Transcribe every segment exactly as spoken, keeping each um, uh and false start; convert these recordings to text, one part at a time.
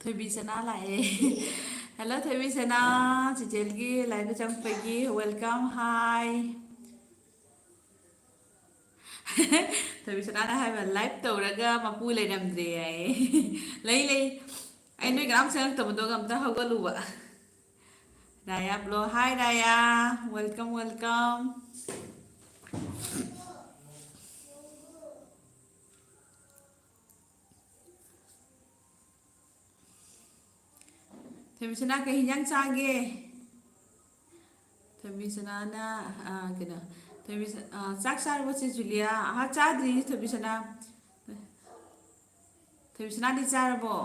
ꯊꯣꯏꯕꯤ ꯁꯅꯥ ꯂꯥꯛꯑꯦ꯫ Hello ꯊꯣꯏꯕꯤ ꯁꯅꯥ, ꯆꯤꯆꯦꯜꯒꯤ live ꯆꯪꯉꯛꯄꯒꯤ welcome, hi꯫ ꯊꯣꯏꯕꯤ ꯁꯅꯥꯅ ꯍꯥꯏꯕ, "Live ꯇꯧꯔꯒ ꯃꯄꯨ ꯂꯩꯔꯝꯗ꯭ꯔꯦ" ꯍꯥꯏꯌꯦ꯫ ꯂꯩ, ꯂꯩ꯫ ꯑꯩ ꯅꯣꯏ ꯀꯅꯥꯝ ꯆꯪꯉꯛꯇꯕꯗꯣ ꯑꯝꯇ ꯍꯧꯒꯠꯂꯨꯕ꯫ ꯔꯥꯌꯥ ꯕ꯭ꯂꯣ, hi ꯔꯥꯌꯥ, welcome, welcome꯫ ꯊꯣꯏꯕꯤꯁꯅꯥ ꯀꯩ ꯍꯤꯟꯖꯥꯡ ꯆꯥꯒꯦ? ꯊꯣꯏꯕꯤꯁꯅꯥꯅ, ꯑ, ꯀꯩꯅꯣ, ꯊꯣꯏꯕꯤꯁ-, ꯑ, ꯆꯥꯛ ꯆꯥꯔꯕꯣ ꯆꯦ ꯖꯨꯂꯤꯌꯥ? ꯑꯍꯥ, ꯆꯥꯗ꯭ꯔꯤ ꯊꯣꯏꯕꯤꯁꯅꯥ꯫ ꯊꯣꯏꯕꯤꯁꯅꯥꯗꯤ ꯆꯥꯔꯕꯣ?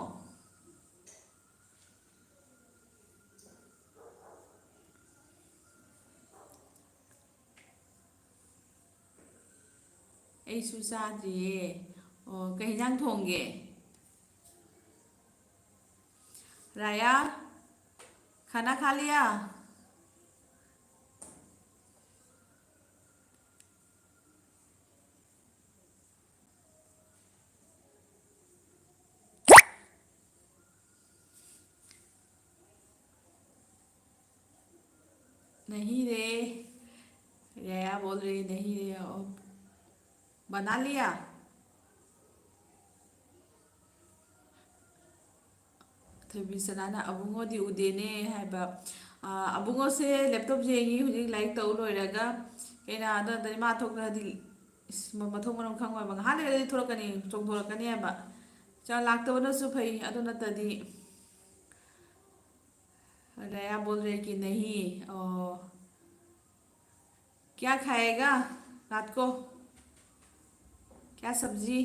ꯑꯩꯁꯨ ꯆꯥꯗ꯭ꯔꯤꯌꯦ꯫ ꯑꯣ, ꯀꯩ ꯍꯤꯟꯖꯥꯡ ꯊꯣꯡꯒꯦ? राया, खाना खा लिया? नहीं रे, राया बोल रही, नहीं रे, ओ, बना लिया? ꯊꯣꯏꯕꯤꯁꯅꯥꯅ ꯑꯕꯨꯡꯉꯣꯗꯤ ꯎꯗꯦꯅꯦ ꯍꯥꯏꯕ꯫ ꯑꯥ, ꯑꯕꯨꯡꯉꯣꯁꯦ laptop ꯌꯦꯡꯉꯤ, ꯍꯧꯖꯤꯛ ꯂꯥꯏꯔꯤꯛ ꯇꯧ ꯂꯣꯏꯔꯒ ꯀꯩꯅꯥꯗ ꯅꯠꯇ꯭ꯔꯗꯤ ꯃꯥ ꯊꯣꯛꯇ꯭ꯔꯗꯤ ꯏꯁ, ꯃ-, ꯃꯊꯣꯡ ꯃꯔꯝ ꯈꯪꯉꯣꯏꯕ꯫ ꯉꯥꯏꯍꯥꯛ ꯂꯩꯔꯗꯤ ꯊꯣꯛꯂꯛꯀꯅꯤ, ꯆꯣꯡꯊꯣꯔꯛꯀꯅꯤ ꯍꯥꯏꯕ꯫ ꯆꯥ ꯂꯥꯛꯇꯕꯅꯁꯨ ꯐꯩ, ꯑꯗꯨ ꯅꯠꯇ꯭ꯔꯗꯤ꯫ रया बोल रही कि नहीं, ओ, क्या खाएगा रात को? क्या सब्जी?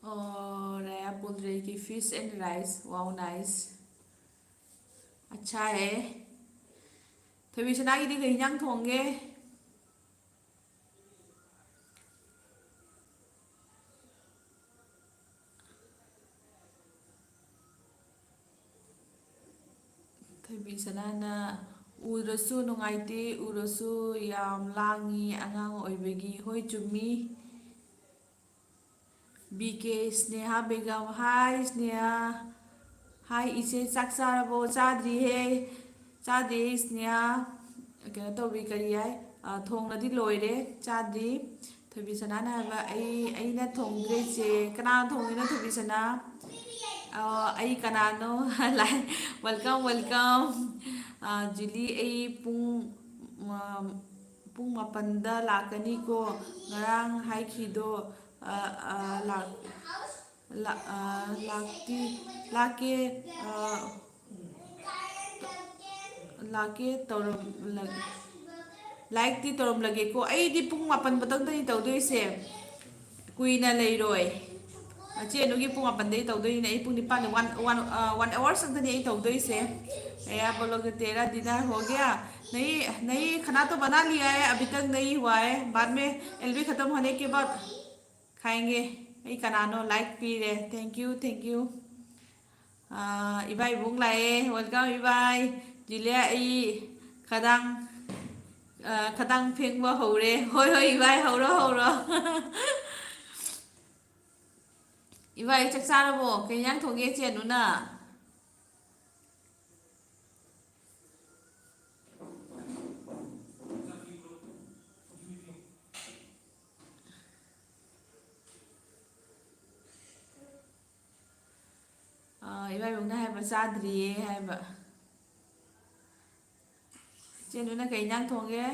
और रया बोल रही कि fish and rice, wow, nice, अच्छा है। ꯊꯣꯏꯕꯤꯁꯅꯥꯒꯤꯗꯤ ꯀꯩ ꯏꯟꯖꯥꯡ ꯊꯣꯡꯒꯦ? ꯊꯣꯏꯕꯤꯁꯅꯥꯅ ꯎꯔꯁꯨ ꯅꯨꯡꯉꯥꯏꯇꯦ, ꯎꯔꯁꯨ ꯌꯥꯝ ꯂꯥꯡꯉꯤ ꯑꯉꯥꯡ ꯑꯣꯏꯕꯒꯤ꯫ ꯍꯣꯏ, ꯆꯨꯝꯃꯤ꯫ ꯕꯤ ꯀꯦ ꯁ꯭ꯅꯦꯍꯥ ꯕꯦꯒꯝ, hi ꯁ꯭ꯅꯦꯍꯥ꯫ Hi ꯏꯆꯦ, ꯆꯥꯛ ꯆꯥꯔꯕꯣ? ꯆꯥꯗ꯭ꯔꯤꯍꯦ, ꯆꯥꯗ꯭ꯔꯤꯍꯦ ꯁ꯭ꯅꯦꯍꯥ꯫ ꯀꯩꯅꯣ ꯇꯧꯕꯤ, ꯀꯔꯤ ꯍꯥꯏ? ꯑ, ꯊꯣꯡꯅꯗꯤ ꯂꯣꯏꯔꯦ, ꯆꯥꯗ꯭ꯔꯤ꯫ ꯊꯣꯏꯕꯤꯁꯅꯥꯅ ꯍꯥꯏꯕ, "ꯑꯩ, ꯑꯩꯅ ꯊꯣꯡꯗ꯭ꯔꯦ ꯏꯆꯦ꯫" ꯀꯅꯥ ꯊꯣꯡꯉꯤꯅꯣ ꯊꯣꯏꯕꯤꯁꯅꯥ? ꯑ, ꯑꯩ ꯀꯅꯥꯅꯣ? Welcome, welcome꯫ ꯑ, ꯖꯨꯂꯤ, ꯑꯩ ꯄꯨꯡ, ꯑ, ꯄꯨꯡ ꯃꯥꯄꯟꯗ ꯂꯥꯛꯀꯅꯤꯀꯣ꯫ ꯉꯔꯥꯡ ꯍꯥꯏꯈꯤꯗꯣ, ꯑ, ꯑ, ꯂꯥꯛ-, ꯂꯥ-, ꯑ, ꯂꯥꯛꯇꯤ ꯂꯥꯛꯀꯦ, ꯑ, ꯂꯥꯛꯀꯦ ꯇꯧꯔꯝꯂꯒꯦ꯫ Like T ꯇꯧꯔꯝꯂꯒꯦꯀꯣ꯫ ꯑꯩꯗꯤ ꯄꯨꯡ ꯃꯥꯄꯟ ꯃꯇꯨꯡꯗꯅꯤ ꯇꯧꯗꯣꯏꯁꯦ꯫ ꯀꯨꯏꯅ ꯂꯩꯔꯣꯏ꯫ ꯆꯦ ꯑꯅꯨꯒꯤ ꯄꯨꯡ ꯃꯥꯄꯟꯗꯩ ꯇꯧꯗꯣꯏꯅꯤꯅ ꯑꯩ ꯄꯨꯡ ꯅꯤꯄꯥꯟꯗ one, one, ꯑ, one hours ꯈꯛꯇꯅꯤ ꯑꯩ ꯇꯧꯗꯣꯏꯁꯦ꯫ रया बोल रही कि तेरा dinner हो गया? नहीं, नहीं, खाना तो बना लिया है, अभी तक नहीं हुआ है, बाद में एलबी खत्म होने के बाद खाएंगे꯫ ꯑꯩ ꯀꯅꯥꯅꯣ like ꯄꯤꯔꯦ, thank you, thank you꯫ ꯑꯥ, ꯏꯕꯥꯏ ꯏꯕꯨꯡ ꯂꯥꯛꯑꯦ, welcome ꯏꯕꯥꯏ꯫ ꯖꯨꯂꯤꯌꯥ, ꯑꯩ ꯈꯗꯥꯡ, ꯑꯥ, ꯈꯗꯥꯡ ꯐꯦꯡꯕ ꯍꯧꯔꯦ꯫ ꯍꯣꯏ, ꯍꯣꯏ, ꯏꯕꯥꯏ, ꯍꯧꯔꯣ, ꯍꯧꯔꯣ꯫ ꯏꯕꯥꯏ, ꯆꯥꯛ ꯆꯥꯔꯕꯣ? ꯀꯩ ꯏꯟꯖꯥꯡ ꯊꯣꯡꯒꯦ ꯆꯦ ꯑꯅꯨꯅ? ꯆꯥꯗ꯭ꯔꯤꯌꯦ ꯍꯥꯏꯕ꯫ ꯏꯆꯦ ꯅꯨꯅ ꯀꯩ ꯏꯟꯖꯥꯡ ꯊꯣꯡꯒꯦ?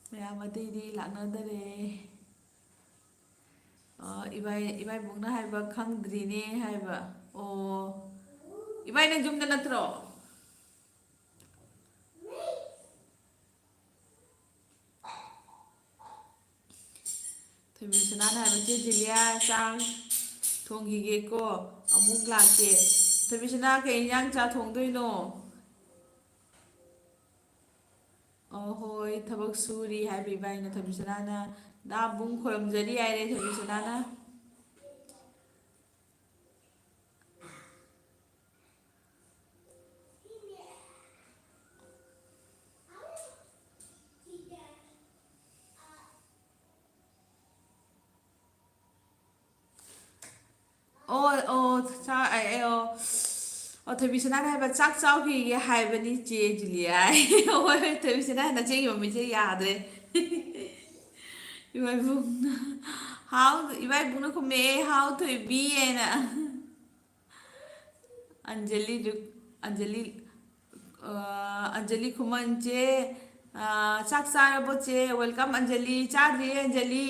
ꯃꯌꯥꯝ ꯑꯇꯩꯗꯤ ꯂꯥꯛꯅꯗꯔꯦ꯫ ꯑ, ꯏꯕꯥꯏ, ꯏꯕꯥꯏꯕꯨꯡꯅ ꯍꯥꯏꯕ ꯈꯪꯗ꯭ꯔꯤꯅꯦ ꯍꯥꯏꯕ꯫ ꯑꯣ, ꯏꯕꯥꯏ ꯅꯪ ꯌꯨꯝꯗ ꯅꯠꯇ꯭ꯔꯣ? ꯊꯣꯏꯕꯤꯁꯅꯥꯅ ꯍꯥꯏꯕ, "ꯆꯦ ꯖꯤꯂꯤꯌꯥ, ꯆꯥꯛ ꯊꯣꯡꯈꯤꯒꯦꯀꯣ, ꯑꯃꯨꯛ ꯂꯥꯛꯀꯦ"꯫ ꯊꯣꯏꯕꯤꯁꯅꯥ, ꯀꯩ ꯏꯟꯖꯥꯡ ꯆꯥ ꯊꯣꯡꯗꯣꯏꯅꯣ? ꯑꯣ, ꯍꯣꯏ, ꯊꯕꯛ ꯁꯨꯔꯤ ꯍꯥꯏꯕ ꯏꯕꯥꯏꯅ꯫ ꯊꯣꯏꯕꯤꯁꯅꯥꯅ ꯅꯥꯕꯨꯡ ꯈꯣꯏꯔꯝꯖꯔꯤ ꯍꯥꯏꯔꯦ ꯊꯣꯏꯕꯤꯁꯅꯥꯅ꯫ ꯑꯣ, ꯑꯣ, ꯆꯥ-, ꯑꯦ, ꯑꯦ, ꯑꯣ꯫ ꯑꯣ, ꯊꯣꯏꯕꯤꯁꯅꯥꯅ ꯍꯥꯏꯕ, "ꯆꯥꯛ ꯆꯥꯎꯈꯤꯒꯦ ꯍꯥꯏꯕꯅꯤ ꯆꯦ ꯖꯨꯂꯤꯌꯥ"꯫ ꯍꯣꯏ, ꯍꯣꯏ, ꯊꯣꯏꯕꯤꯁꯅꯥ, ꯅꯆꯦꯒꯤ ꯃꯃꯤꯠꯁꯦ ꯌꯥꯗ꯭ꯔꯦ꯫ ꯏꯕꯥꯏꯕꯨꯡꯅ, ꯍꯥꯎ, ꯏꯕꯥꯏꯕꯨꯡꯅ ꯈꯨꯝꯃꯛꯑꯦ, "ꯍꯥꯎ, ꯊꯣꯏꯕꯤ" ꯍꯥꯏꯅ꯫ ꯑꯟꯖꯂꯤ ꯔꯨ-, ꯑꯟꯖꯂꯤ, ꯑ, ꯑꯟꯖꯂꯤ ꯈꯨꯃꯟ ꯆꯦ, ꯑ, ꯆꯥꯛ ꯆꯥꯔꯕꯣ ꯆꯦ? Welcome ꯑꯟꯖꯂꯤ, ꯆꯥꯗ꯭ꯔꯤꯌꯦ ꯑꯟꯖꯂꯤ꯫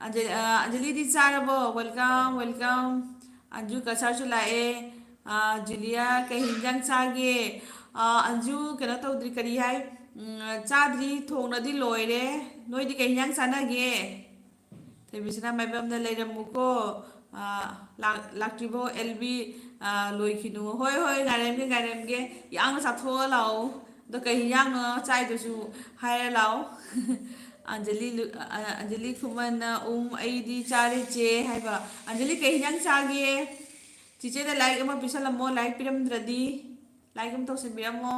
ꯑꯟꯖ-, ꯑ, ꯑꯟꯖꯂꯤꯗꯤ ꯆꯥꯔꯕꯣ? Welcome, welcome꯫ ꯑꯟꯖꯨ ꯀꯁꯥꯔꯁꯨ ꯂꯥꯛꯑꯦ꯫ ꯑ, ꯖꯨꯂꯤꯌꯥ ꯀꯩ ꯍꯤꯟꯖꯥꯡ ꯆꯥꯒꯦ? ꯑ, ꯑꯟꯖꯨ ꯀꯩꯅꯣ ꯇꯧꯗ꯭ꯔꯤ, ꯀꯔꯤ ꯍꯥꯏ? ꯎꯝ, ꯆꯥꯗ꯭ꯔꯤ, ꯊꯣꯡꯅꯗꯤ ꯂꯣꯏꯔꯦ꯫ ꯅꯣꯏꯗꯤ ꯀꯩ ꯍꯤꯟꯖꯥꯡ ꯆꯥꯅꯒꯦ? ꯊꯣꯏꯕꯤꯁꯅꯥ ꯃꯥꯏꯕꯝꯗ ꯂꯩꯔꯝꯃꯨꯀꯣ꯫ ꯑ, ꯂꯥꯛ-, ꯂꯥꯛꯇ꯭ꯔꯤꯕꯣ? ꯑꯦꯜꯕꯤ, ꯑ, ꯂꯣꯏꯈꯤꯅꯨ꯫ ꯍꯣꯏ, ꯍꯣꯏ, ꯉꯥꯏꯔꯝꯒꯦ, ꯉꯥꯏꯔꯝꯒꯦ꯫ ꯌꯥꯝꯅ ꯆꯥꯊꯣꯛꯑ ꯂꯥꯛꯑꯣ꯫ ꯑꯗꯣ ꯀꯩ ꯍꯤꯟꯖꯥꯡꯅꯣ ꯆꯥꯏꯗꯨꯁꯨ ꯍꯥꯏꯔ ꯂꯥꯛꯑꯣ꯫ ꯑꯟꯖꯂꯤ ꯂꯨ-, ꯑ, ꯑꯟꯖꯂꯤ ꯈꯨꯃꯟꯅ, "ꯎꯝ, ꯑꯩꯗꯤ ꯆꯥꯔꯦ ꯆꯦ" ꯍꯥꯏꯕ꯫ ꯑꯟꯖꯂꯤ ꯀꯩ ꯍꯤꯟꯖꯥꯡ ꯆꯥꯒꯦ? ꯆꯤꯆꯦꯗ like ꯑꯃ ꯄꯤꯁꯜꯂꯝꯃꯣ, like ꯄꯤꯔꯝꯗ꯭ꯔꯗꯤ like ꯑꯃ ꯇꯧꯁꯟꯕꯤꯔꯝꯃꯣ꯫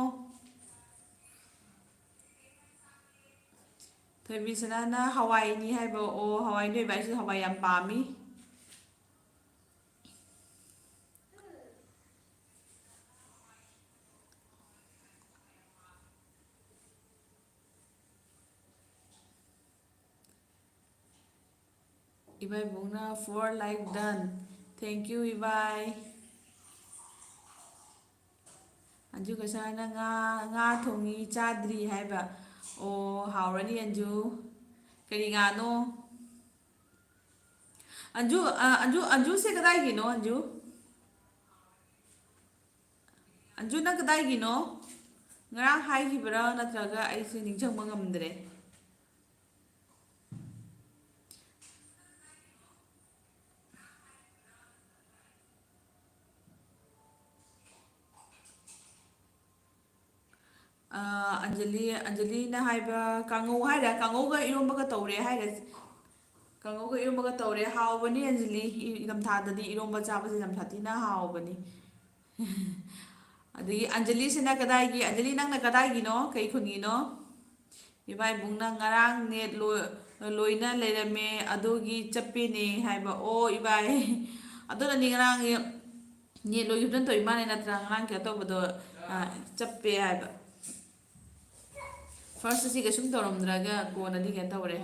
ꯊꯣꯏꯕꯤꯁꯅꯥꯅ ꯍꯋꯥꯏꯅꯤ ꯍꯥꯏꯕ꯫ ꯑꯣ, ꯍꯋꯥꯏ, ꯅꯣꯏ ꯏꯕꯥꯏꯁꯨ ꯍꯋꯥꯏ ꯌꯥꯝ ꯄꯥꯝꯃꯤ꯫ ꯏꯕꯥꯏꯕꯨꯡꯅ four like done. Thank you, ꯏꯕꯥꯏ꯫ ꯑꯟꯖꯨ ꯀꯁꯥꯔꯅ ꯉꯥ, ꯉꯥ ꯊꯣꯡꯉꯤ ꯆꯥꯗ꯭ꯔꯤ ꯍꯥꯏꯕ꯫ ꯑꯣ, ꯍꯥꯎꯔꯅꯤ ꯑꯟꯖꯨ꯫ ꯀꯔꯤ ꯉꯥꯅꯣ? ꯑꯟꯖꯨ, ꯑ, ꯑꯟꯖꯨ, ꯑꯟꯖꯨꯁꯦ ꯀꯗꯥꯏꯒꯤꯅꯣ, ꯑꯟꯖꯨ? ꯑꯟꯖꯨ, ꯅꯪ ꯀꯗꯥꯏꯒꯤꯅꯣ? ꯉꯔꯥꯡ ꯍꯥꯏꯈꯤꯕ꯭ꯔꯥ, ꯅꯠꯇ꯭ꯔꯒ ꯑꯩꯁꯦ ꯅꯤꯡꯁꯤꯡꯕ ꯉꯝꯗ꯭ꯔꯦ? ꯑ, ꯑꯟꯖꯂꯤ, ꯑꯟꯖꯂꯤꯅ ꯍꯥꯏꯕ, ꯀꯥꯡꯉꯧ ꯍꯥꯏꯔ, ꯀꯥꯡꯉꯧꯒ ꯏꯔꯣꯝꯕꯒ ꯇꯧꯔꯦ ꯍꯥꯏꯔ, ꯀꯥꯡꯉꯧꯒ ꯏꯔꯣꯝꯕꯒ ꯇꯧꯔꯦ꯫ ꯍꯥꯎꯕꯅꯤ ꯑꯟꯖꯂꯤ, ꯏ-, ꯏꯪꯊꯝꯊꯥꯗꯗꯤ ꯏꯔꯣꯝꯕ ꯆꯥꯕꯁꯦ ꯌꯥꯝ ꯁꯥꯊꯤꯅ ꯍꯥꯎꯕꯅꯤ꯫ ꯑꯗꯒꯤ ꯑꯟꯖꯂꯤꯁꯤꯅ ꯀꯗꯥꯏꯒꯤ? ꯑꯟꯖꯂꯤ, ꯅꯪꯅ ꯀꯗꯥꯏꯒꯤꯅꯣ? ꯀꯩ ꯈꯨꯟꯒꯤꯅꯣ? ꯏꯕꯥꯏꯕꯨꯡꯅ ꯉꯔꯥꯡ ꯅꯦꯠ ꯂꯣ-, ꯂꯣꯏꯅ ꯂꯩꯔꯝꯃꯦ, ꯑꯗꯨꯒꯤ ꯆꯞꯄꯦꯅꯦ ꯍꯥꯏꯕ꯫ ꯑꯣ, ꯏꯕꯥꯏ, ꯑꯗꯨꯅꯅꯤ ꯉꯔꯥꯡ ꯅꯦꯠ ꯂꯣꯏꯈꯤꯕꯗꯨꯅ ꯇꯧꯔꯤ ꯃꯥꯅꯦ, ꯅꯠꯇ꯭ꯔꯥ? ꯉꯔꯥꯡ ꯀꯩꯅꯣ ꯇꯧꯕꯗꯣ, ꯑ, ꯆꯞꯄꯦ ꯍꯥꯏꯕ꯫ First ꯁꯤ ꯀꯩꯁꯨꯝ ꯇꯧꯔꯝꯗ꯭ꯔꯒ ꯀꯣꯟꯅꯗꯤ ꯀꯩꯅꯣ ꯇꯧꯔꯦ꯫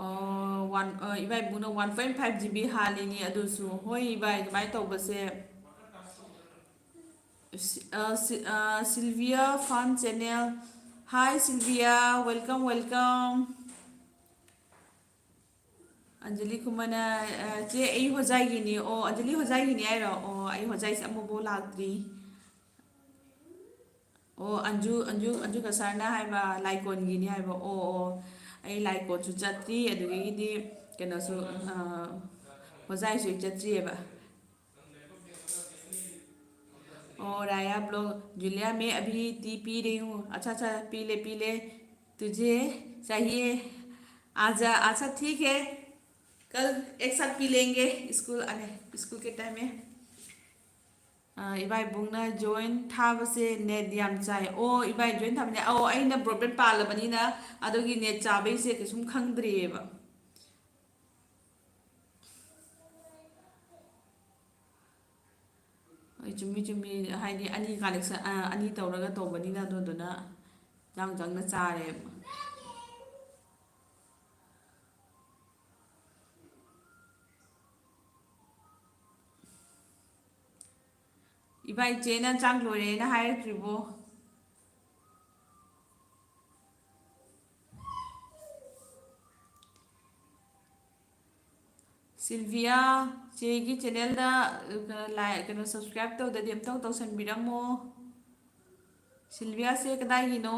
ꯑꯣ, one, ꯑ, ꯏꯕꯥꯏꯕꯨꯡꯅ one point five G B ꯍꯥꯜꯂꯤꯅꯤ ꯑꯗꯨꯁꯨ꯫ ꯍꯣꯏ ꯏꯕꯥꯏ, ꯑꯗꯨꯃꯥꯏꯅ ꯇꯧꯕꯁꯦ꯫ ꯁꯤ-, ꯑ, ꯁꯤ-, ꯑ, Sylvia Fun Channel. Hi Sylvia, welcome, welcome. Anjali ꯈꯨꯃꯟꯅ, ꯑ, "ꯆꯦ, ꯑꯩ ꯍꯣꯖꯥꯏꯒꯤꯅꯤ"꯫ ꯑꯣ, ꯑꯟꯖꯂꯤ ꯍꯣꯖꯥꯏꯒꯤꯅꯤ ꯍꯥꯏꯔꯣ? ꯑꯣ, ꯑꯩ ꯍꯣꯖꯥꯏꯁꯦ ꯑꯃꯨꯛꯐꯥꯎ ꯂꯥꯛꯇ꯭ꯔꯤ꯫ ꯑꯣ, ꯑꯟꯖꯨ, ꯑꯟꯖꯨ, ꯑꯟꯖꯨ ꯀꯁꯥꯔꯅ ꯍꯥꯏꯕ ꯂꯥꯏꯀꯣꯟꯒꯤꯅꯤ ꯍꯥꯏꯕ꯫ ꯑꯣ, ꯑꯣ, ꯑꯩ ꯂꯥꯏꯀꯣꯟꯁꯨ ꯆꯠꯇ꯭ꯔꯤ, ꯑꯗꯨꯗꯒꯤꯗꯤ ꯀꯩꯅꯣꯁꯨ, ꯑ, ꯍꯣꯖꯥꯏꯁꯨ ꯑꯩ ꯆꯠꯇ꯭ꯔꯤꯑꯕ꯫ ओ राया ब्लॉग, जूलिया, मैं अभी टी पी रही हूँ। अच्छा, अच्छा, पी ले, पी ले। तुझे चाहिए? आजा। अच्छा, ठीक है, कल एक साथ पी लेंगे स्कूल आने, स्कूल के टाइम में। ꯑ, ꯏꯕꯥꯏꯕꯨꯡꯅ ꯖꯣꯏꯟ ꯊꯥꯕꯁꯦ ꯅꯦꯠ ꯌꯥꯝ ꯆꯥꯏ꯫ ꯑꯣ, ꯏꯕꯥꯏ ꯖꯣꯏꯟ ꯊꯥꯕꯅꯦ꯫ ꯑꯧ, ꯑꯩꯅ ꯕ꯭ꯔꯣꯗꯕꯦꯟ ꯄꯥꯜꯂꯕꯅꯤꯅ ꯑꯗꯨꯒꯤ ꯅꯦꯠ ꯆꯥꯕꯩꯁꯦ ꯀꯩꯁꯨꯝ ꯈꯪꯗ꯭ꯔꯤꯑꯕ꯫ ꯍꯣꯏ, ꯆꯨꯝꯃꯤ, ꯆꯨꯝꯃꯤ꯫ ꯍꯥꯏꯗꯤ ꯑꯅꯤ ꯀꯂꯦꯛꯁꯟ, ꯑ, ꯑꯅꯤ ꯇꯧꯔꯒ ꯇꯧꯕꯅꯤꯅ ꯑꯗꯨꯗꯨꯅ ꯆꯥꯡ ꯆꯪꯅ ꯆꯥꯔꯦꯕ꯫ ꯏꯕꯥ, ꯏꯆꯦꯅ ꯆꯥꯛ ꯂꯣꯏꯔꯦꯅ ꯍꯥꯏꯔꯛꯇ꯭ꯔꯤꯕꯣ? ꯁꯤꯜꯚꯤꯌꯥ, ꯆꯦꯒꯤ ꯆꯦꯅꯦꯜꯗ, ꯑ, ꯂꯥꯏ-, ꯀꯩꯅꯣ, subscribe ꯇꯧꯗꯗꯤ ꯑꯝꯇꯪ ꯇꯧꯁꯟꯕꯤꯔꯝꯃꯣ꯫ ꯁꯤꯜꯚꯤꯌꯥꯁꯦ ꯀꯗꯥꯏꯒꯤꯅꯣ?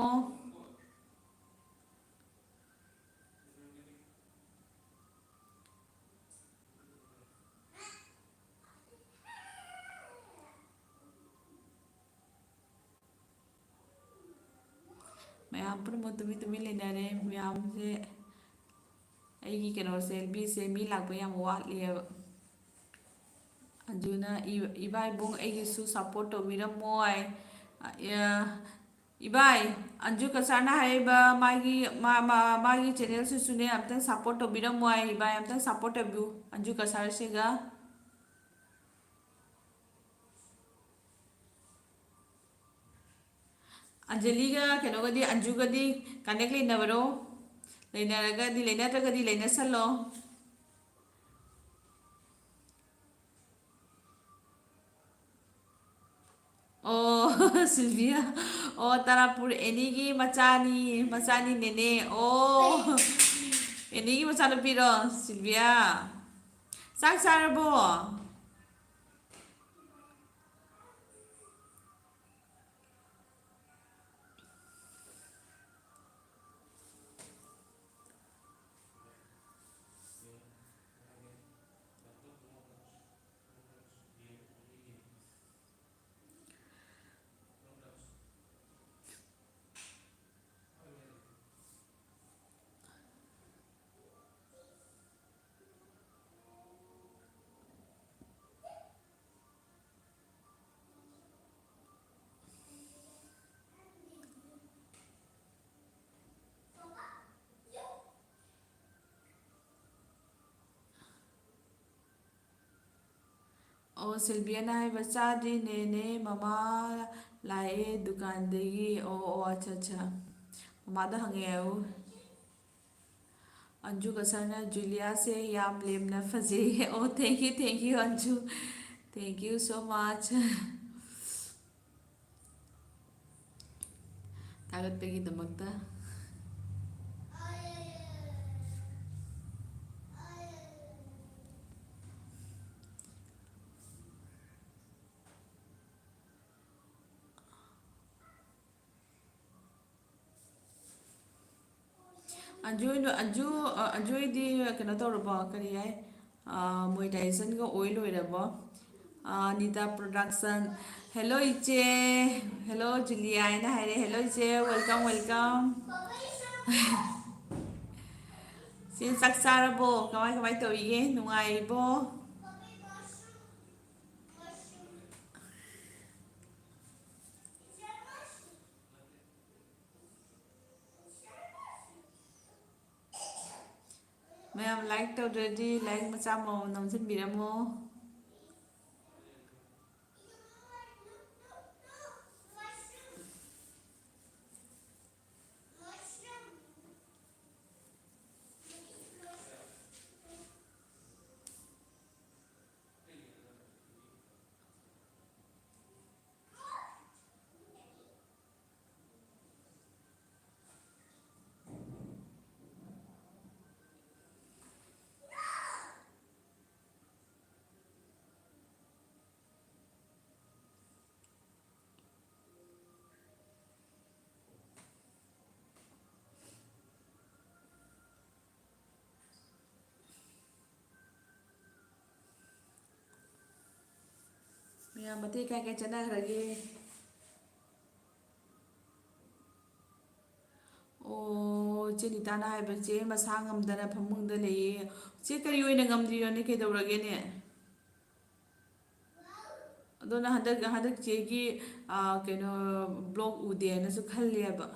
ꯃꯌꯥꯝ ꯄꯨꯝꯅꯃꯛ ꯇꯨꯃꯤꯟ ꯇꯨꯃꯤꯟ ꯂꯩꯅꯔꯦ꯫ ꯃꯌꯥꯝꯁꯦ, ꯑꯩꯒꯤ ꯀꯩꯅꯣꯁꯦ, ꯂꯝꯕꯤꯁꯦ ꯃꯤ ꯂꯥꯛꯄ ꯌꯥꯝ ꯋꯥꯠꯂꯤꯑꯕ꯫ ꯑꯗꯨꯅ ꯏ-, ꯏꯕꯥ ꯏꯕꯨꯡ ꯑꯩꯒꯤꯁꯨ support ꯇꯧꯕꯤꯔꯝꯃꯣ ꯍꯥꯏ꯫ ꯑ, ꯏꯕꯥꯏ, ꯑꯟꯖꯨ ꯀꯁꯥꯔꯅ ꯍꯥꯏꯔꯤꯕ ꯃꯥꯒꯤ, ꯃꯥ-, ꯃꯥ-, ꯃꯥꯒꯤ ꯆꯦꯅꯦꯜꯁꯤꯁꯨꯅꯦ ꯑꯝꯇꯪ support ꯇꯧꯕꯤꯔꯝꯃꯣ ꯍꯥꯏ꯫ ꯏꯕꯥꯏ, ꯑꯝꯇꯪ support ꯇꯧꯕꯤꯌꯨ ꯑꯟꯖꯨ ꯀꯁꯥꯔꯁꯤꯒ꯫ ꯑꯟꯖꯂꯤꯒ ꯀꯩꯅꯣꯒꯗꯤ, ꯑꯟꯖꯨꯒꯗꯤ connect ꯂꯩꯅꯕꯔꯣ? ꯂꯩꯅꯔꯒꯗꯤ, ꯂꯩꯅꯗ꯭ꯔꯒꯗꯤ ꯂꯩꯅꯁꯜꯂꯣ꯫ ꯑꯣ, ꯁꯤꯜꯚꯤꯌꯥ꯫ ꯑꯣ, ꯇꯥꯔꯥꯄꯨꯔ ꯑꯦꯅꯤꯒꯤ ꯃꯆꯥꯅꯤ, ꯃꯆꯥꯅꯤ ꯅꯦꯅꯦ꯫ ꯑꯣ, ꯑꯦꯅꯤꯒꯤ ꯃꯆꯥꯅꯨꯄꯤꯔꯣ, ꯁꯤꯜꯚꯤꯌꯥ? ꯆꯥꯛ ꯆꯥꯔꯕꯣ? ꯑꯣ, ꯁꯤꯜꯚꯤꯌꯥꯅ ꯍꯥꯏꯕ, "ꯆꯥꯗ꯭ꯔꯤ ꯅꯦꯅꯦ, ꯃꯃꯥ ꯂꯥꯛꯑꯦ ꯗꯨꯀꯥꯟꯗꯒꯤ"꯫ ꯑꯣ, ꯑꯣ, ꯑꯠꯆꯥ, ꯑꯠꯆꯥ꯫ ꯃꯃꯥꯗ ꯍꯪꯉꯦ ꯍꯥꯏꯌꯨ꯫ ꯑꯟꯖꯨ ꯀꯁꯔꯅ, "ꯖꯨꯂꯤꯌꯥꯁꯦ ꯌꯥꯝ ꯂꯦꯝꯅ ꯐꯖꯩꯌꯦ"꯫ ꯑꯣ, thank you, thank you, Anju. Thank you so much꯫ ꯊꯥꯒꯠꯄꯒꯤꯗꯃꯛꯇ꯫ Anju, Anju, ꯑ, ꯑꯟꯖꯨꯗꯤ ꯀꯩꯅꯣ ꯇꯧꯔꯕꯣ? ꯀꯔꯤ ꯍꯥꯏ? ꯑ, monetization-ꯒ ꯑꯣꯏ ꯂꯣꯏꯔꯕꯣ? ꯑ, ꯅꯤꯇꯥ Production꯫ Hello ꯏꯆꯦ꯫ Hello ꯖꯨꯂꯤꯌꯥ ꯍꯥꯏꯅ ꯍꯥꯏꯔꯦ꯫ Hello ꯏꯆꯦ, welcome, welcome꯫ ꯆꯦ, ꯆꯥꯛ ꯆꯥꯔꯕꯣ? ꯀꯃꯥꯏ, ꯀꯃꯥꯏ ꯇꯧꯔꯤꯒꯦ? ꯅꯨꯡꯉꯥꯏꯔꯤꯕꯣ? ꯃꯌꯥꯝ like ꯇꯧꯗ꯭ꯔꯗꯤ like ꯃꯆꯥ ꯑꯃꯃꯝ ꯅꯝꯁꯤꯟꯕꯤꯔꯝꯃꯣ꯫ ꯃꯌꯥꯝ ꯑꯇꯩ ꯀꯥꯏ ꯀꯥꯏ ꯆꯠꯅꯈ꯭ꯔꯒꯦ? ꯑꯣ, ꯆꯦ ꯅꯤꯇꯥꯅ ꯍꯥꯏꯕ, "ꯆꯦ ꯃꯁꯥ ꯉꯝꯗꯅ ꯐꯃꯨꯡꯗ ꯂꯩꯌꯦ꯫" ꯆꯦ ꯀꯔꯤ ꯑꯣꯏꯅ ꯉꯝꯗ꯭ꯔꯤꯅꯣꯅꯦ? ꯀꯩꯗꯧꯔꯒꯦꯅꯦ? ꯑꯗꯨꯅ ꯍꯟꯗꯛ, ꯍꯟꯗꯛ ꯆꯦꯒꯤ, ꯑ, ꯀꯩꯅꯣ, vlog ꯎꯗꯦꯅꯁꯨ ꯈꯜꯂꯦꯕ꯫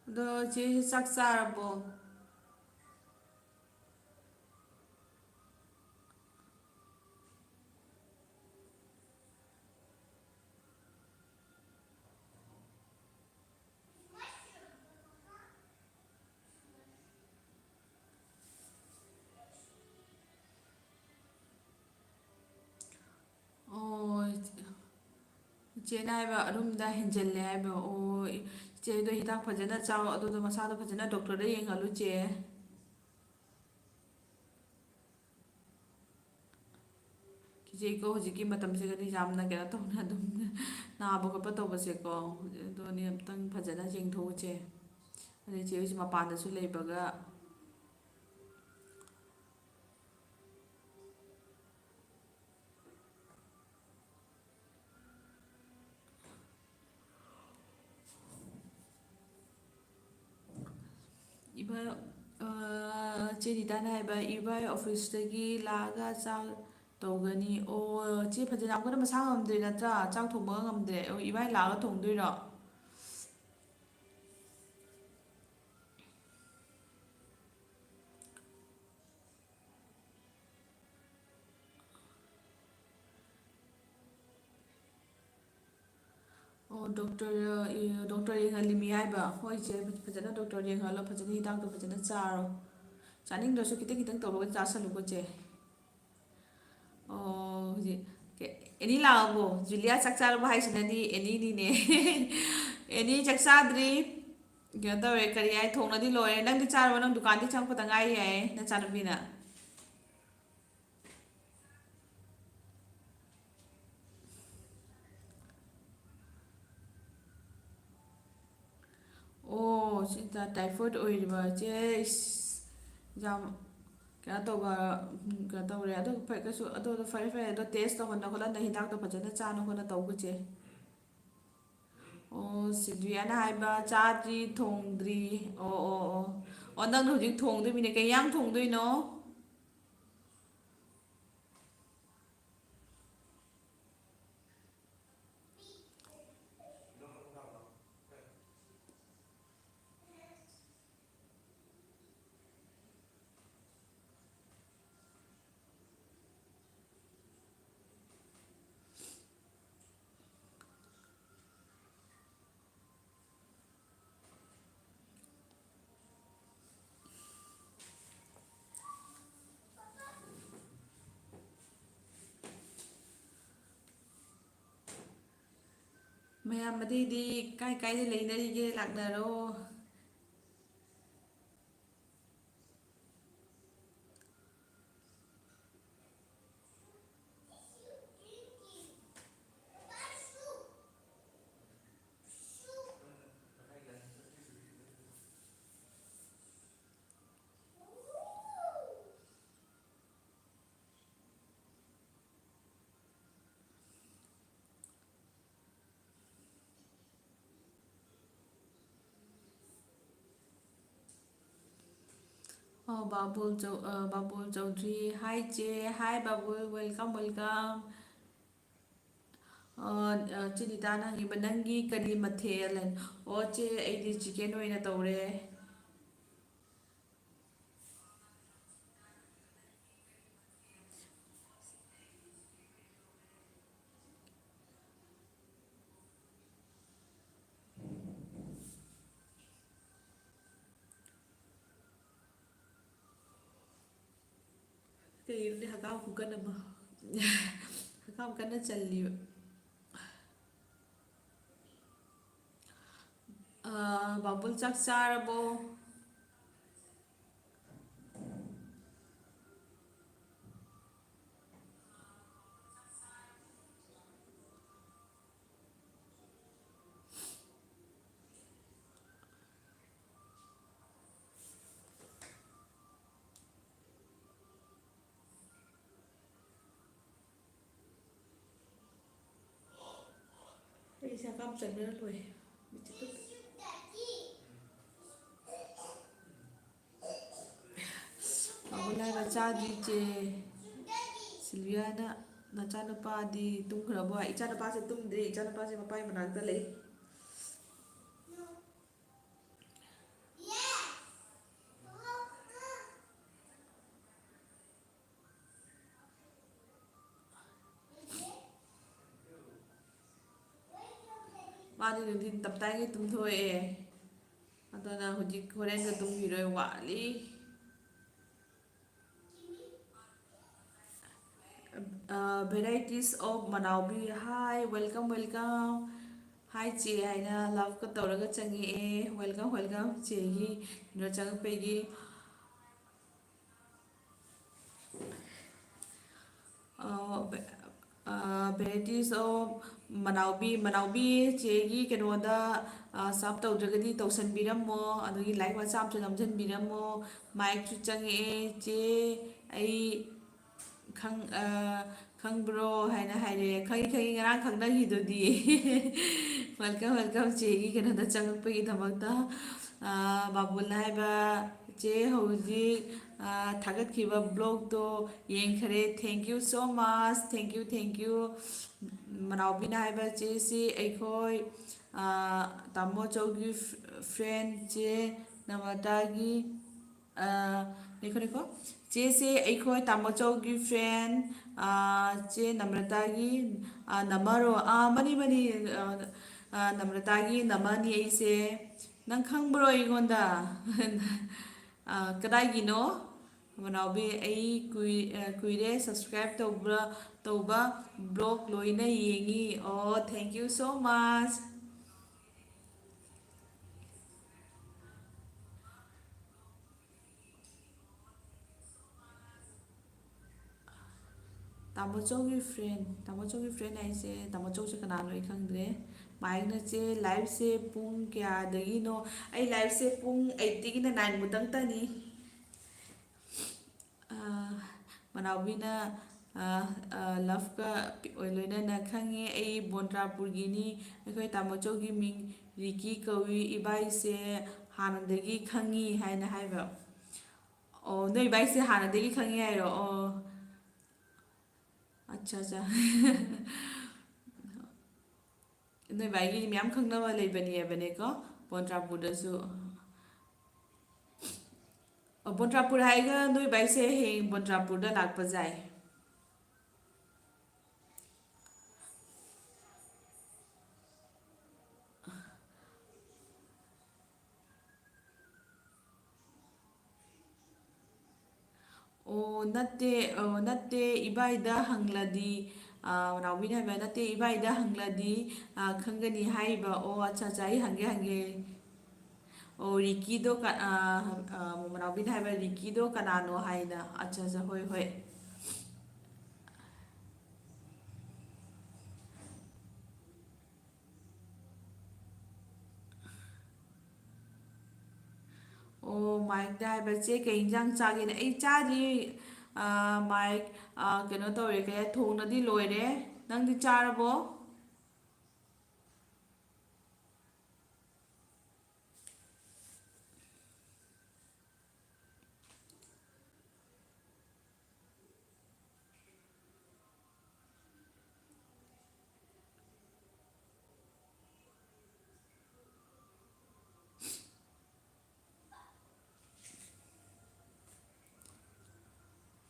ꯑꯗꯣ ꯆꯦ, ꯆꯥꯛ ꯆꯥꯔꯕꯣ? ꯏꯆꯦꯅ ꯍꯥꯏꯕ ꯑꯔꯨꯝꯗ ꯍꯦꯟꯖꯜꯂꯦ ꯍꯥꯏꯕ꯫ ꯑꯣ, ꯏꯆꯦꯗꯣ ꯍꯤꯗꯥꯛ ꯐꯖꯅ ꯆꯥꯎ, ꯑꯗꯨꯗꯣ ꯃꯁꯥꯗꯣ ꯐꯖꯅ ꯗꯣꯛꯇꯔꯗ ꯌꯦꯡꯍꯜꯂꯨ, ꯏꯆꯦ꯫ ꯏꯆꯦꯀꯣ, ꯍꯧꯖꯤꯛꯀꯤ ꯃꯇꯝꯁꯤꯒꯗꯤ ꯌꯥꯝꯅ ꯀꯩꯅꯣ ꯇꯧꯅ ꯑꯗꯨꯝ ꯅꯥꯕ ꯈꯣꯠꯄ ꯇꯧꯕꯁꯦꯀꯣ, ꯑꯗꯨꯅꯤ ꯑꯝꯇꯪ ꯐꯖꯅ ꯌꯦꯡꯊꯣꯛꯎꯁꯦ꯫ ꯑꯗꯩ ꯏꯆꯦ ꯍꯣꯏꯁꯦ ꯃꯄꯥꯟꯗꯁꯨ ꯂꯩꯕꯒ꯫ ꯏꯕꯥ, ꯑ, ꯆꯦ ꯔꯤꯇꯥꯅ ꯍꯥꯏꯕ, "ꯏꯕꯥꯏ ꯑꯣꯐꯤꯁꯇꯒꯤ ꯂꯥꯛꯑꯒ ꯆꯥꯛ ꯇꯧꯒꯅꯤ"꯫ ꯑꯣ, ꯆꯦ ꯐꯖꯅ ꯌꯥꯝ ꯀꯟꯅ ꯃꯁꯥ ꯉꯝꯗ꯭ꯔꯦ ꯅꯠꯇ꯭ꯔꯥ? ꯆꯥꯛ ꯊꯣꯡꯕꯒ ꯉꯝꯗ꯭ꯔꯦ꯫ ꯑꯣ, ꯏꯕꯥꯏ ꯂꯥꯛꯑꯒ ꯊꯣꯡꯗꯣꯏꯔꯣ? ꯑꯣ, ꯗꯣꯛꯇꯔ, ꯑ, ꯏ-, ꯗꯣꯛꯇꯔ ꯌꯦꯡꯍꯜꯂꯤꯃꯤ ꯍꯥꯏꯕ? ꯍꯣꯏ, ꯏꯆꯦ, ꯐꯖꯅ ꯗꯣꯛꯇꯔ ꯌꯦꯡꯍꯜꯂꯣ, ꯐꯖꯅ ꯍꯤꯗꯥꯛꯇꯣ ꯐꯖꯅ ꯆꯥꯔꯣ꯫ ꯆꯥꯅꯤꯡꯗ꯭ꯔꯁꯨ ꯈꯤꯇꯪ ꯈꯤꯇꯪ ꯇꯧꯔꯒ ꯆꯥꯁꯜꯂꯨꯀꯣ, ꯆꯦ꯫ ꯑꯣ, ꯍꯧꯖꯤꯛ ꯀꯦ-, ꯑꯦꯅꯤ ꯂꯥꯛꯑꯕꯣ? ꯖꯨꯂꯤꯌꯥ ꯆꯥꯛ ꯆꯥꯔꯕꯣ ꯍꯥꯏꯁꯤꯅꯗꯤ ꯑꯦꯅꯤꯅꯤꯅꯦ꯫ ꯑꯦꯅꯤ ꯆꯥꯛ ꯆꯥꯗ꯭ꯔꯤ꯫ ꯀꯩꯅꯣ ꯇꯧꯔꯦ, ꯀꯔꯤ ꯍꯥꯏ, ꯊꯣꯡꯅꯗꯤ ꯂꯣꯏꯔꯦ꯫ ꯅꯪꯗꯤ ꯆꯥꯔꯕꯣ? ꯅꯪ ꯗꯨꯀꯥꯟꯗꯤ ꯆꯪꯉꯛꯄꯗ ꯉꯥꯏꯔꯤ ꯍꯥꯏꯌꯦ, ꯅꯆꯥꯅꯨꯄꯤꯅ꯫ ꯑꯣ, ꯁꯤꯗ ꯇꯥꯏꯐꯣꯏꯗ ꯑꯣꯏꯔꯤꯕ ꯆꯦ, ꯏꯁ, ꯌꯥꯝ ꯀꯩꯅꯣ ꯇꯧꯕ, ꯎꯝ, ꯀꯩꯅꯣ ꯇꯧꯔꯦ꯫ ꯑꯗꯨ ꯐꯔꯦ, ꯀꯩꯁꯨ, ꯑꯗꯨ, ꯑꯗꯨ ꯐꯔꯦ, ꯐꯔꯦ꯫ ꯑꯗꯣ ꯇꯦꯁ ꯇꯧꯍꯟꯅ ꯈꯣꯠꯍꯟꯗ ꯍꯤꯗꯥꯛꯇꯣ ꯐꯖꯅ ꯆꯥꯅ ꯈꯣꯠꯅ ꯇꯧꯕ, ꯆꯦ꯫ ꯑꯣ, ꯁꯤꯜꯚꯤꯌꯥꯅ ꯍꯥꯏꯕ, "ꯆꯥꯗ꯭ꯔꯤ, ꯊꯣꯡꯗ꯭ꯔꯤ"꯫ ꯑꯣ, ꯑꯣ, ꯑꯣ꯫ ꯑꯣ, ꯅꯪꯅ ꯍꯧꯖꯤꯛ ꯊꯣꯡꯗꯣꯏꯃꯤꯅꯦ꯫ ꯀꯩ ꯏꯟꯖꯥꯡ ꯊꯣꯡꯗꯣꯏꯅꯣ? ꯃꯌꯥꯝ ꯑꯇꯩꯗꯤ ꯀꯥꯏ ꯀꯥꯏꯗ ꯂꯩꯅꯔꯤꯒꯦ? ꯂꯥꯛꯅꯔꯣ꯫ ꯑꯣ, ꯕꯥꯕꯨꯜ ꯆꯧ-, ꯑ, ꯕꯥꯕꯨꯜ ꯆꯧꯗ꯭ꯔꯤ꯫ Hi ꯆꯦ, hi ꯕꯥꯕꯨꯜ, welcome, welcome꯫ ꯑ, ꯑ, ꯆꯦ ꯅꯤꯇꯥꯅ ꯍꯪꯉꯤꯕ, "ꯅꯪꯒꯤ ꯀꯔꯤ ꯃꯊꯦꯜ?" ꯑꯣ ꯆꯦ, ꯑꯩꯗꯤ chicken ꯑꯣꯏꯅ ꯇꯧꯔꯦ꯫ ꯀꯩꯒꯤꯅꯣꯅꯦ ꯍꯀꯥꯝ ꯈꯨꯀꯟ ꯑꯃ? ꯍꯀꯥꯝ ꯀꯟꯅ ꯆꯜꯂꯤꯕ꯫ ꯑꯥ, ꯕꯥꯕꯨꯜ ꯆꯥꯛ ꯆꯥꯔꯕꯣ? ꯑꯩ ꯏꯁꯥ ꯀꯥꯝ ꯆꯟꯕꯅ ꯂꯣꯏꯔꯦ꯫ ꯃꯤꯠꯁꯦ ꯇꯨꯝ-, ꯕꯥꯕꯨꯜ ꯍꯥꯏꯕ ꯆꯥꯗ꯭ꯔꯤ ꯆꯦ꯫ ꯁꯤꯜꯚꯤꯌꯥꯅ, "ꯅꯆꯥꯅꯨꯄꯥꯗꯤ ꯇꯨꯝꯈ꯭ꯔꯕꯣ?" ꯏꯆꯥꯅꯨꯄꯥꯁꯦ ꯇꯨꯝꯗ꯭ꯔꯤ, ꯏꯆꯥꯅꯨꯄꯥꯁꯦ ꯃꯄꯥꯒꯤ ꯃꯅꯥꯛꯇ ꯂꯩ꯫ ꯃꯥꯗꯤ ꯅꯨꯡꯊꯤꯟ ꯇꯞꯇꯥꯏꯒꯩ ꯇꯨꯝꯊꯣꯛꯑꯦ꯫ ꯑꯗꯨꯅ ꯍꯧꯖꯤꯛ ꯍꯣꯔꯦꯟꯒ ꯇꯨꯝꯈꯤꯔꯣꯏ, ꯋꯥꯠꯂꯤ꯫ ꯑ, varieties of ꯃꯅꯥꯎꯕꯤ, hi, welcome, welcome꯫ Hi ꯆꯦ ꯍꯥꯏꯅ loveꯀ ꯇꯧꯔꯒ ꯆꯪꯉꯛꯑꯦ꯫ Welcome, welcome ꯆꯦꯒꯤ ꯀꯩꯅꯣ ꯆꯪꯉꯛꯄꯒꯤ꯫ ꯑ, ꯚꯦ-, ꯑ, varieties of ꯃꯅꯥꯎꯕꯤ, ꯃꯅꯥꯎꯕꯤ ꯆꯦꯒꯤ ꯀꯩꯅꯣꯗ, ꯑ, sub ꯇꯧꯗ꯭ꯔꯒꯗꯤ ꯇꯧꯁꯟꯕꯤꯔꯝꯃꯣ, ꯑꯗꯨꯒꯤ like ꯃꯆꯥ ꯑꯃꯁꯨ ꯅꯝꯁꯤꯟꯕꯤꯔꯝꯃꯣ꯫ Mikeꯁꯨ ꯆꯪꯉꯛꯑꯦ, "ꯆꯦ, ꯑꯩ ꯈꯪ-, ꯑ, ꯈꯪꯕ꯭ꯔꯣ?" ꯍꯥꯏꯅ ꯍꯥꯏꯔꯦ꯫ "ꯈꯪꯉꯤ, ꯈꯪꯉꯤ, ꯉꯔꯥꯡ ꯈꯪꯅꯈꯤꯗꯨꯗꯤ꯫" Welcome, welcome ꯆꯦꯒꯤ ꯀꯩꯅꯣꯗ ꯆꯪꯉꯛꯄꯒꯤꯗꯃꯛꯇ꯫ ꯑ, ꯕꯥꯕꯨꯜꯅ ꯍꯥꯏꯕ, "ꯆꯦ ꯍꯧꯖꯤꯛ, ꯑ, ꯊꯥꯒꯠꯈꯤꯕ vlogꯇꯣ ꯌꯦꯡꯈꯔꯦ꯫ Thank you so much, thank you, thank you꯫" ꯃꯅꯥꯎꯕꯤꯅ ꯍꯥꯏꯕ, "ꯆꯦꯁꯤ ꯑꯩꯈꯣꯏ, ꯑ, ꯇꯥꯃꯣ ꯆꯧꯒꯤ ꯐ-, friend ꯆꯦ ꯅꯃ꯭ꯔꯇꯥꯒꯤ, ꯑ, ꯉꯥꯏꯈꯣ, ꯉꯥꯏꯈꯣ꯫ ꯆꯦꯁꯦ ꯑꯩꯈꯣꯏ ꯇꯥꯃꯣ ꯆꯧꯒꯤ friend, ꯑ, ꯆꯦ ꯅꯃ꯭ꯔꯇꯥꯒꯤ, ꯑ, ꯅꯃꯔꯣ?" ꯑ, ꯃꯅꯤ, ꯃꯅꯤ, ꯑ, ꯑ, ꯅꯃ꯭ꯔꯇꯥꯒꯤ ꯅꯃꯅꯤ ꯑꯩꯁꯦ꯫ "ꯅꯪ ꯈꯪꯕ꯭ꯔꯣ ꯑꯩꯉꯣꯟꯗ?" ꯑ, "ꯀꯗꯥꯏꯒꯤꯅꯣ?" ꯃꯅꯥꯎꯕꯤ, ꯑꯩ ꯀꯨꯏ-, ꯑ, ꯀꯨꯏꯔꯦ subscribe ꯇꯧꯕ, ꯇꯧꯕ, vlog ꯂꯣꯏꯅ ꯌꯦꯡꯉꯤ꯫ ꯑꯣ, thank you so much꯫ ꯇꯥꯃꯣ ꯆꯧꯒꯤ friend, ꯇꯥꯃꯣ ꯆꯧꯒꯤ friend ꯍꯥꯏꯁꯦ, ꯇꯥꯃꯣ ꯆꯧꯁꯦ ꯀꯅꯥꯅꯣ ꯑꯩ ꯈꯪꯗ꯭ꯔꯦ꯫ Mikeꯅ, "ꯆꯦ, liveꯁꯦ ꯄꯨꯡ ꯀꯌꯥꯗꯒꯤꯅꯣ?" ꯑꯩ liveꯁꯦ ꯄꯨꯡ eightꯇꯒꯤꯅ nine ꯃꯨꯛꯇꯪ ꯇꯅꯤ꯫ ꯑ, ꯃꯅꯥꯎꯕꯤꯅ, ꯑ, ꯑ, loveꯀ ꯄꯤ-, ꯑꯣꯏ ꯂꯣꯏꯅꯅ ꯈꯪꯉꯦ꯫ "ꯑꯩ ꯕꯣꯟꯇ꯭ꯔꯥꯄꯨꯔꯒꯤꯅꯤ꯫ ꯑꯩꯈꯣꯏ ꯇꯥꯃꯣꯆꯧꯒꯤ ꯃꯤꯡ ꯔꯤꯀꯤ ꯀꯧꯏ꯫ ꯏꯕꯥꯏꯁꯦ ꯍꯥꯟꯅꯗꯒꯤ ꯈꯪꯉꯤ" ꯍꯥꯏꯅ ꯍꯥꯏꯕ꯫ ꯑꯣ, ꯅꯣꯏ ꯏꯕꯥꯏꯁꯦ ꯍꯥꯟꯅꯗꯒꯤ ꯈꯪꯉꯤ ꯍꯥꯏꯔꯣ? ꯑꯣ, ꯑꯠꯆꯥ, ꯑꯠꯆꯥ꯫ ꯅꯣꯏ ꯕꯥꯏꯒꯤ ꯃꯌꯥꯝ ꯈꯪꯅꯕ ꯂꯩꯕꯅꯤ ꯍꯥꯏꯕꯅꯦꯀꯣ, ꯕꯣꯟꯇ꯭ꯔꯥꯄꯨꯔꯗꯁꯨ꯫ ꯑꯣ, ꯕꯣꯟꯇ꯭ꯔꯥꯄꯨꯔ ꯍꯥꯏꯒ ꯅꯣꯏ ꯕꯥꯏꯁꯦ ꯍꯌꯦꯡ ꯕꯣꯟꯇ꯭ꯔꯥꯄꯨꯔꯗ ꯂꯥꯛꯄ ꯌꯥꯏ꯫ ꯑꯣ, ꯅꯠꯇꯦ, ꯑꯣ, ꯅꯠꯇꯦ, ꯏꯕꯥꯏꯗ ꯍꯪꯂꯗꯤ, ꯑꯥ, ꯃꯅꯥꯎꯕꯤꯅ ꯍꯥꯏꯕ ꯅꯠꯇꯦ, ꯏꯕꯥꯏꯗ ꯍꯪꯂꯗꯤ, ꯑꯥ, ꯈꯪꯒꯅꯤ ꯍꯥꯏꯕ꯫ ꯑꯣ, ꯑꯠꯆꯥ, ꯑꯠꯆꯥ, ꯑꯩ ꯍꯪꯒꯦ, ꯍꯪꯒꯦ꯫ ꯑꯣ, ꯔꯤꯀꯤꯗꯣ ꯀ-, ꯑꯥ, ꯑꯥ, ꯃꯅꯥꯎꯕꯤꯅ ꯍꯥꯏꯕ ꯔꯤꯀꯤꯗꯣ ꯀꯅꯥꯅꯣ ꯍꯥꯏꯅ꯫ ꯑꯠꯆꯥ, ꯑꯠꯆꯥ, ꯍꯣꯏ, ꯍꯣꯏ꯫ ꯑꯣ, ꯃꯥꯏꯛꯇ ꯍꯥꯏꯕ, "ꯆꯦ, ꯀꯩ ꯏꯟꯖꯥꯡ ꯆꯥꯒꯦꯅ?" ꯑꯩ ꯆꯥꯗ꯭ꯔꯤ, ꯑꯥ, ꯃꯥꯏꯛ, ꯑꯥ, ꯀꯩꯅꯣ ꯇꯧꯔꯦ, ꯀꯩ ꯍꯥꯏ, ꯊꯣꯡꯅꯗꯤ ꯂꯣꯏꯔꯦ꯫ ꯅꯪꯗꯤ ꯆꯥꯔꯕꯣ?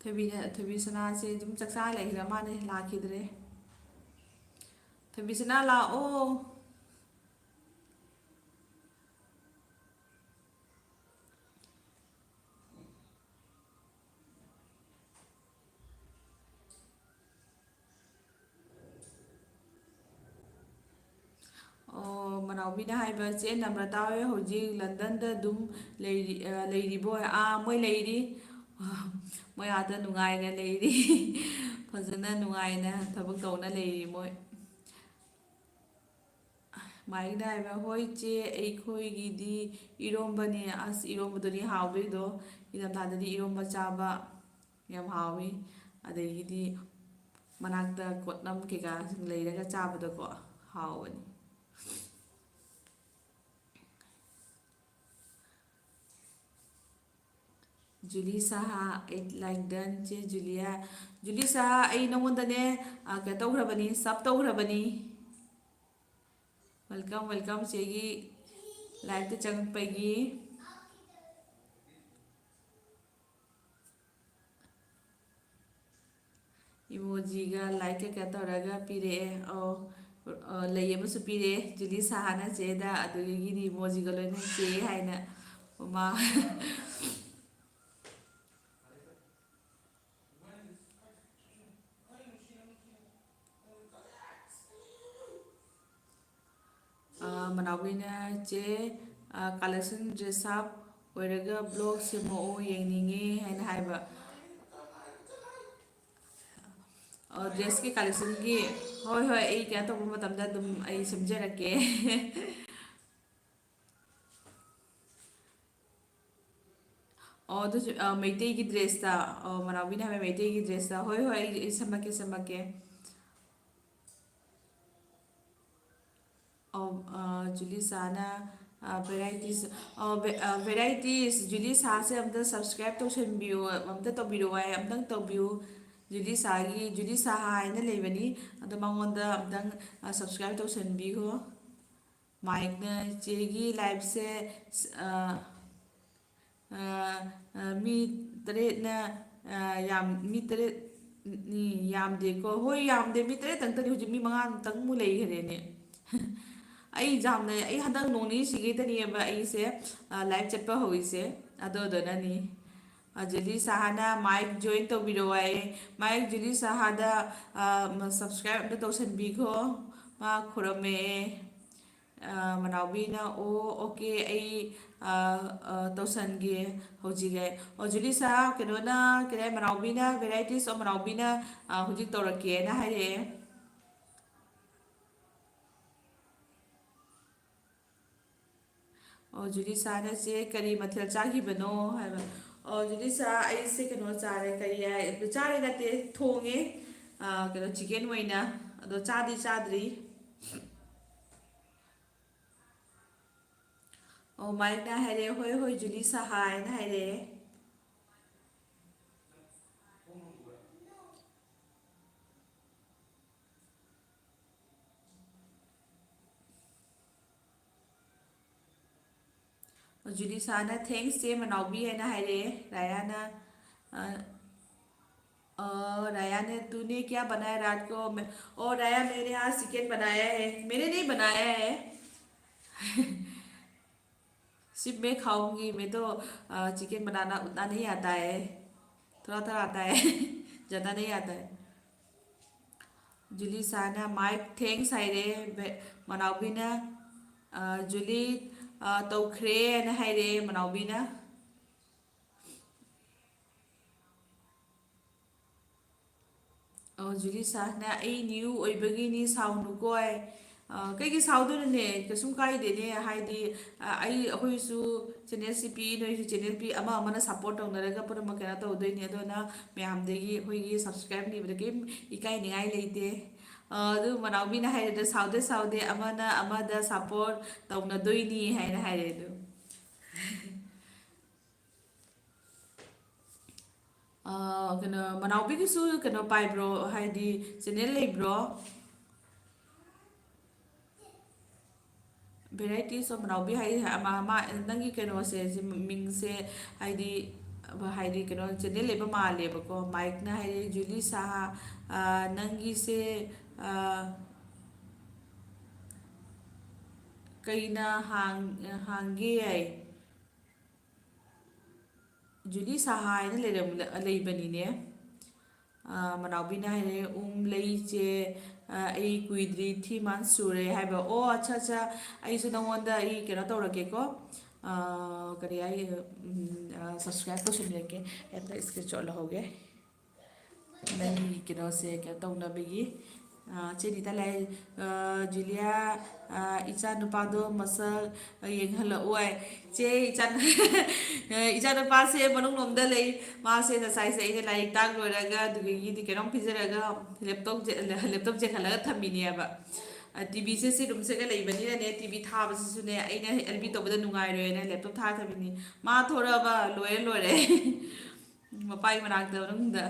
ꯊꯣꯏꯕꯤꯅ, ꯊꯣꯏꯕꯤ ꯁꯅꯥꯁꯦ ꯑꯗꯨꯝ ꯆꯥꯛꯆꯥ ꯂꯩꯈ꯭ꯔ ꯃꯥꯜꯂꯦ, ꯂꯥꯛꯈꯤꯗ꯭ꯔꯦ꯫ ꯊꯣꯏꯕꯤ ꯁꯅꯥ ꯂꯥꯛꯑꯣ꯫ ꯑꯣ, ꯃꯅꯥꯎꯕꯤꯅ ꯍꯥꯏꯕ, "ꯆꯦ ꯅꯝꯔꯇꯥ ꯍꯣꯏ ꯍꯧꯖꯤꯛ ꯂꯟꯗꯟꯗ ꯑꯗꯨꯝ ꯂꯩꯔꯤ-, ꯑ, ꯂꯩꯔꯤꯕꯣ?" ꯑꯥ, ꯃꯣꯏ ꯂꯩꯔꯤ꯫ ꯃꯣꯏ ꯑꯥꯗ ꯅꯨꯡꯉꯥꯏꯅ ꯂꯩꯔꯤ꯫ ꯐꯖꯅ ꯅꯨꯡꯉꯥꯏꯅ ꯊꯕꯛ ꯇꯧꯅ ꯂꯩꯔꯤ ꯃꯣꯏ꯫ ꯃꯥꯏꯛꯅ ꯍꯥꯏꯕ, "ꯍꯣꯏ ꯆꯦ, ꯑꯩꯈꯣꯏꯒꯤꯗꯤ ꯏꯔꯣꯝꯕꯅꯦ꯫" ꯑꯁ, ꯏꯔꯣꯝꯕꯗꯨꯗꯤ ꯍꯥꯎꯗꯣꯏꯗꯣ꯫ ꯏꯪꯊꯝꯊꯥꯗꯗꯤ ꯏꯔꯣꯝꯕ ꯆꯥꯕ ꯌꯥꯝ ꯍꯥꯎꯋꯤ꯫ ꯑꯗꯒꯤꯗꯤ ꯃꯅꯥꯛꯇ ꯀꯣꯠꯅꯝ ꯀꯩꯀꯥ ꯂꯩꯔꯒ ꯆꯥꯕꯗꯀꯣ, ꯍꯥꯎꯕꯅꯤ꯫ ꯖꯨꯂꯤ ꯁꯍꯥ, ꯑꯩ like done, ꯆꯦ ꯖꯨꯂꯤꯌꯥ꯫ ꯖꯨꯂꯤ ꯁꯍꯥ, ꯑꯩ ꯅꯉꯣꯟꯗꯅꯦ, ꯑ, ꯀꯩꯅꯣ ꯇꯧꯈ꯭ꯔꯕꯅꯤ, sub ꯇꯧꯈ꯭ꯔꯕꯅꯤ꯫ Welcome, welcome, ꯆꯦꯒꯤ live ꯇ ꯆꯪꯉꯛꯄꯒꯤ꯫ Emoji ꯒ like ꯀꯩꯀꯥ ꯇꯧꯔꯒ ꯄꯤꯔꯛꯑꯦ꯫ ꯑꯣ, ꯑ, ꯂꯩ ꯑꯃꯁꯨ ꯄꯤꯔꯛꯑꯦ ꯖꯨꯂꯤ ꯁꯍꯥꯅ ꯆꯦꯗ, ꯑꯗꯨꯗꯒꯤꯗꯤ emoji ꯒ ꯂꯣꯏꯅ ꯆꯦ ꯍꯥꯏꯅ꯫ ꯃꯃꯥ꯫ ꯑꯩꯅ ꯆꯦ, ꯑ, collection dress up ꯑꯣꯏꯔꯒ blog ꯁꯦꯝꯃꯛꯑꯣ, ꯌꯦꯡꯅꯤꯡꯉꯦ ꯍꯥꯏꯅ ꯍꯥꯏꯕ꯫ ꯑꯣ, dressꯀꯤ collectionꯒꯤ, ꯍꯣꯏ, ꯍꯣꯏ, ꯑꯩ ꯀꯩꯅꯣ ꯇꯧꯕ ꯃꯇꯝꯗ ꯑꯗꯨꯝ ꯑꯩ ꯁꯦꯝꯖꯔꯛꯀꯦ꯫ ꯑꯣ, ꯑꯗꯨꯁꯨ, ꯑ, ꯃꯩꯇꯩꯒꯤ dressꯇ, ꯑꯣ, ꯃꯅꯥꯎꯕꯤꯅ ꯍꯥꯏꯕ ꯃꯩꯇꯩꯒꯤ dressꯇ, ꯍꯣꯏ, ꯍꯣꯏ, ꯑꯩ, ꯑꯩ ꯁꯦꯝꯃꯛꯀꯦ, ꯁꯦꯝꯃꯛꯀꯦ꯫ ꯑꯧ, ꯑ, ꯖꯨꯂꯤꯁꯥꯅ, ꯑ, varieties, ꯑ, ꯚꯦ-, ꯑ, varieties, ꯖꯨꯂꯤꯁꯥꯁꯦ ꯑꯝꯇ subscribe ꯇꯧꯁꯟꯕꯤꯌꯨ, ꯑꯝꯇ ꯇꯧꯕꯤꯔꯛꯑꯣ ꯍꯥꯏ, ꯑꯝꯇꯪ ꯇꯧꯕꯤꯌꯨ꯫ ꯖꯨꯂꯤꯁꯥꯒꯤ, ꯖꯨꯂꯤꯁꯥ ꯍꯥꯏꯅ ꯂꯩꯕꯅꯤ, ꯑꯗꯣ ꯃꯉꯣꯟꯗ ꯑꯝꯇꯪ, ꯑ, subscribe ꯇꯧꯁꯟꯕꯤꯈꯣ꯫ ꯃꯥꯏꯛꯅ ꯏꯆꯦꯒꯤ liveꯁꯦ, ꯑ, ꯑ, ꯑ, ꯃꯤ ꯇꯔꯦꯠꯅ, ꯑ, ꯌꯥꯝ, ꯃꯤ ꯇꯔꯦꯠ, ꯃꯤ ꯌꯥꯝꯗꯦꯀꯣ꯫ ꯍꯣꯏ, ꯌꯥꯝꯗꯦ, ꯃꯤ ꯇꯔꯦꯠꯇꯪꯇꯅꯤ, ꯍꯧꯖꯤꯛ ꯃꯤ ꯃꯉꯥꯃꯨꯛꯇꯪꯕꯨ ꯂꯩꯈꯔꯦꯅꯦ꯫ ꯑꯩ ꯌꯥꯝꯅ, ꯑꯩ ꯍꯟꯗꯛ ꯅꯣꯡ ꯅꯤꯅꯤ ꯁꯤꯒꯩꯗꯅꯦꯕ ꯑꯩꯁꯦ, ꯑ, live ꯆꯠꯄ ꯍꯧꯔꯤꯁꯦ꯫ ꯑꯗꯨꯗꯨꯅꯅꯤ꯫ ꯑ, ꯖꯨꯂꯤ ꯁꯍꯥꯅ mic join ꯇꯧꯕꯤꯔꯛꯑꯣ ꯍꯥꯏꯌꯦ꯫ Mic ꯖꯨꯂꯤ ꯁꯍꯥꯗ, ꯑ, ꯃ-, subscribe ꯑꯝꯇ ꯇꯧꯁꯟꯕꯤꯈꯣ꯫ ꯃꯥ ꯈꯨꯔꯝꯃꯦ꯫ ꯑ, ꯃꯅꯥꯎꯕꯤꯅ, "ꯑꯣ, okay, ꯑꯩ, ꯑ, ꯑ, ꯇꯧꯁꯟꯒꯦ ꯍꯧꯖꯤꯛ ꯑꯩ꯫" ꯑꯣ, ꯖꯨꯂꯤꯁꯥ, ꯀꯩꯅꯣꯅ, ꯀꯩꯅꯣ, ꯃꯅꯥꯎꯕꯤꯅ, varieties of ꯃꯅꯥꯎꯕꯤꯅ, ꯑ, ꯍꯧꯖꯤꯛ ꯇꯧꯔꯛꯀꯦꯅ ꯍꯥꯏꯔꯛꯑꯦ꯫ ꯑꯣ, ꯖꯨꯂꯤꯁꯥꯅ, "ꯆꯦ, ꯀꯔꯤ ꯃꯊꯦꯜ ꯆꯥꯈꯤꯕꯅꯣ?" ꯍꯥꯏꯕ꯫ ꯑꯣ, ꯖꯨꯂꯤꯁꯥ, ꯑꯩꯁꯦ ꯀꯩꯅꯣ ꯆꯥꯔꯦ, ꯀꯔꯤ ꯍꯥꯏ, ꯆꯥꯔꯦ ꯅꯠꯇꯦ, ꯊꯣꯡꯉꯦ꯫ ꯑ, ꯀꯩꯅꯣ, chicken ꯑꯣꯏꯅ, ꯑꯗꯣ ꯆꯥꯗꯤ ꯆꯥꯗ꯭ꯔꯤ꯫ ꯑꯣ, ꯃꯥꯏꯛꯅ ꯍꯥꯏꯔꯦ, "ꯍꯣꯏ, ꯍꯣꯏ, ꯖꯨꯂꯤꯁꯥ" ꯍꯥꯏꯅ ꯍꯥꯏꯔꯛꯑꯦ꯫ ꯖꯨꯂꯤꯁꯥꯅ, "Thanks, ꯆꯦ ꯃꯅꯥꯎꯕꯤ" ꯍꯥꯏꯅ ꯍꯥꯏꯔꯛꯑꯦ꯫ ꯔꯥꯌꯥꯅ, ꯑ, ꯑ, ꯔꯥꯌꯥꯅ, "तूने क्या बनाया रात को?" मैं, "ओ राया, मैंने आज chicken बनाया है।" मैंने नहीं बनाया है। सिर्फ मैं खाऊंगी, मैं तो, अ, chicken बनाना उतना नहीं आता है, थोड़ा थोड़ा आता है, ज़्यादा नहीं आता है। ꯖꯨꯂꯤꯁꯥꯅ, "ꯃꯥꯏꯛ, thanks" ꯍꯥꯏꯔꯦ꯫ ꯕꯦ-, ꯃꯅꯥꯎꯕꯤꯅ, ꯑ, ꯖꯨꯂꯤ, ꯑ, ꯇꯧꯈ꯭ꯔꯦꯅ ꯍꯥꯏꯔꯛꯑꯦ ꯃꯅꯥꯎꯕꯤꯅ꯫ ꯑꯣ, ꯖꯨꯂꯤ ꯁꯥꯍꯅ, "ꯑꯩ ꯅ꯭ꯌꯨ ꯑꯣꯏꯕꯒꯤꯅꯤ, ꯁꯥꯎꯅꯨꯀꯣ" ꯍꯥꯏ꯫ ꯑ, ꯀꯩꯒꯤ ꯁꯥꯎꯗꯣꯏꯅꯣꯅꯦ? ꯀꯩꯁꯨꯝ ꯀꯥꯏꯗꯦꯅꯦ꯫ ꯍꯥꯏꯗꯤ, ꯑ, ꯑꯩ, ꯑꯩꯈꯣꯏꯁꯨ ꯆꯦꯅꯦꯜꯁꯤ ꯄꯤ, ꯅꯣꯏꯁꯨ ꯆꯦꯅꯦꯜ ꯄꯤ, ꯑꯃ ꯑꯃꯅ ꯁꯞꯄꯣꯔꯠ ꯇꯧꯅꯔꯒ ꯄꯨꯝꯅꯃꯛ ꯀꯩꯅꯣ ꯇꯧꯗꯣꯏꯅꯤ꯫ ꯑꯗꯨꯅ ꯃꯌꯥꯝꯗꯒꯤ ꯑꯩꯈꯣꯏꯒꯤ ꯁꯕꯁꯀ꯭ꯔꯥꯏꯕ ꯅꯤꯕꯗ ꯀꯩꯝ ꯏꯀꯥꯏꯅꯤꯡꯉꯥꯏ ꯂꯩꯇꯦ꯫ ꯑ, ꯑꯗꯨ ꯃꯅꯥꯎꯕꯤꯅ ꯍꯥꯏꯔꯦꯗ, "ꯁꯥꯎꯗꯦ, ꯁꯥꯎꯗꯦ, ꯑꯃꯅ ꯑꯃꯗ ꯁꯞꯄꯣꯔꯠ ꯇꯧꯅꯗꯣꯏꯅꯤ" ꯍꯥꯏꯅ ꯍꯥꯏꯔꯦ ꯑꯗꯨ꯫ ꯑ, ꯀꯩꯅꯣ, ꯃꯅꯥꯎꯕꯤꯒꯤꯁꯨ ꯀꯩꯅꯣ ꯄꯥꯏꯕ꯭ꯔꯣ? ꯍꯥꯏꯗꯤ ꯆꯦꯅꯦꯜ ꯂꯩꯕ꯭ꯔꯣ? Varieties of ꯃꯅꯥꯎꯕꯤ ꯍꯥꯏ, ꯑꯃ, ꯑꯃ, ꯅꯪꯒꯤ ꯀꯩꯅꯣꯁꯦ, ꯁꯤ ꯃꯤꯡꯁꯦ, ꯍꯥꯏꯗꯤ, ꯍꯥꯏꯗꯤ ꯀꯩꯅꯣ, ꯆꯦꯅꯦꯜ ꯂꯩꯕ ꯃꯥꯜꯂꯦꯕꯀꯣ꯫ ꯃꯥꯏꯛꯅ ꯍꯥꯏꯔꯦ, "ꯖꯨꯂꯤ ꯁꯥꯍꯥ, ꯑ, ꯅꯪꯒꯤꯁꯦ, ꯑ, ꯀꯩꯅ ꯍꯥꯡ-, ꯍꯥꯡꯒꯦ?" ꯍꯥꯏ꯫ ꯖꯨꯂꯤ ꯁꯥꯍꯥ ꯍꯥꯏꯅ ꯂꯩꯔꯝ-, ꯂꯩꯕꯅꯤꯅꯦ꯫ ꯑ, ꯃꯅꯥꯎꯕꯤꯅ ꯍꯥꯏꯔꯦ, "ꯎꯝ, ꯂꯩꯆꯦ, ꯑ, ꯑꯩ ꯀꯨꯏꯗ꯭ꯔꯤ, three months ꯁꯨꯔꯦ" ꯍꯥꯏꯕ꯫ ꯑꯣ, ꯑꯠꯆꯥ, ꯑꯠꯆꯥ, ꯑꯩꯁꯨ ꯅꯪꯉꯣꯟꯗ ꯑꯩ ꯀꯩꯅꯣ ꯇꯧꯔꯛꯀꯦꯀꯣ꯫ ꯑ, ꯀꯔꯤ ꯍꯥꯏ, ꯎꯝ, ꯑ, subscribe ꯇꯧꯁꯟꯕꯤꯔꯛꯀꯦ꯫ ꯑꯝꯇ screenshot ꯂꯧꯍꯧꯒꯦ꯫ ꯅꯪꯒꯤ ꯀꯩꯅꯣꯁꯦ ꯀꯩꯅꯣ ꯇꯧꯅꯕꯒꯤ꯫ ꯑ, ꯆꯦ ꯅꯤꯇꯥ ꯂꯩ, ꯑ, ꯖꯨꯂꯤꯌꯥ, ꯑ, "ꯏꯆꯥ ꯅꯨꯄꯥꯗꯣ ꯃꯁꯛ ꯌꯦꯡꯍꯜꯂꯛꯑꯣ" ꯍꯥꯏ꯫ ꯆꯦ, ꯏꯆꯥ, ꯏꯆꯥ ꯅꯨꯄꯥꯁꯦ ꯃꯅꯨꯡꯂꯣꯝꯗ ꯂꯩ꯫ ꯃꯥꯁꯦ ꯉꯁꯥꯏꯁꯦ ꯑꯩꯅ ꯂꯥꯏꯔꯤꯛ ꯇꯥꯛ ꯂꯣꯏꯔꯒ, ꯑꯗꯨꯗꯒꯤꯗꯤ ꯀꯩꯅꯣꯝ ꯄꯤꯖꯔꯒ, ꯂꯦꯞꯇꯣꯞ ꯌꯦꯡꯍꯜꯂꯒ ꯊꯝꯃꯤꯅꯦꯕ꯫ ꯑ, ꯇꯤ ꯚꯤꯁꯦ ꯁꯤ ꯔꯨꯝꯁꯤꯒ ꯂꯩꯕꯅꯤꯅꯅꯦ, ꯇꯤ ꯚꯤ ꯊꯥꯕꯁꯤꯁꯨꯅꯦ, ꯑꯩꯅ ꯑꯦꯜ ꯕꯤ ꯇꯧꯕꯗ ꯅꯨꯡꯉꯥꯏꯔꯣꯏꯅ ꯂꯦꯞꯇꯣꯞ ꯊꯥꯔ ꯊꯝꯃꯤꯅꯤ꯫ ꯃꯥ ꯊꯣꯔꯛꯑꯕ ꯂꯣꯏꯔꯦ, ꯂꯣꯏꯔꯦ꯫ ꯃꯄꯥꯒꯤ ꯃꯅꯥꯛꯇ ꯃꯅꯨꯡꯗ,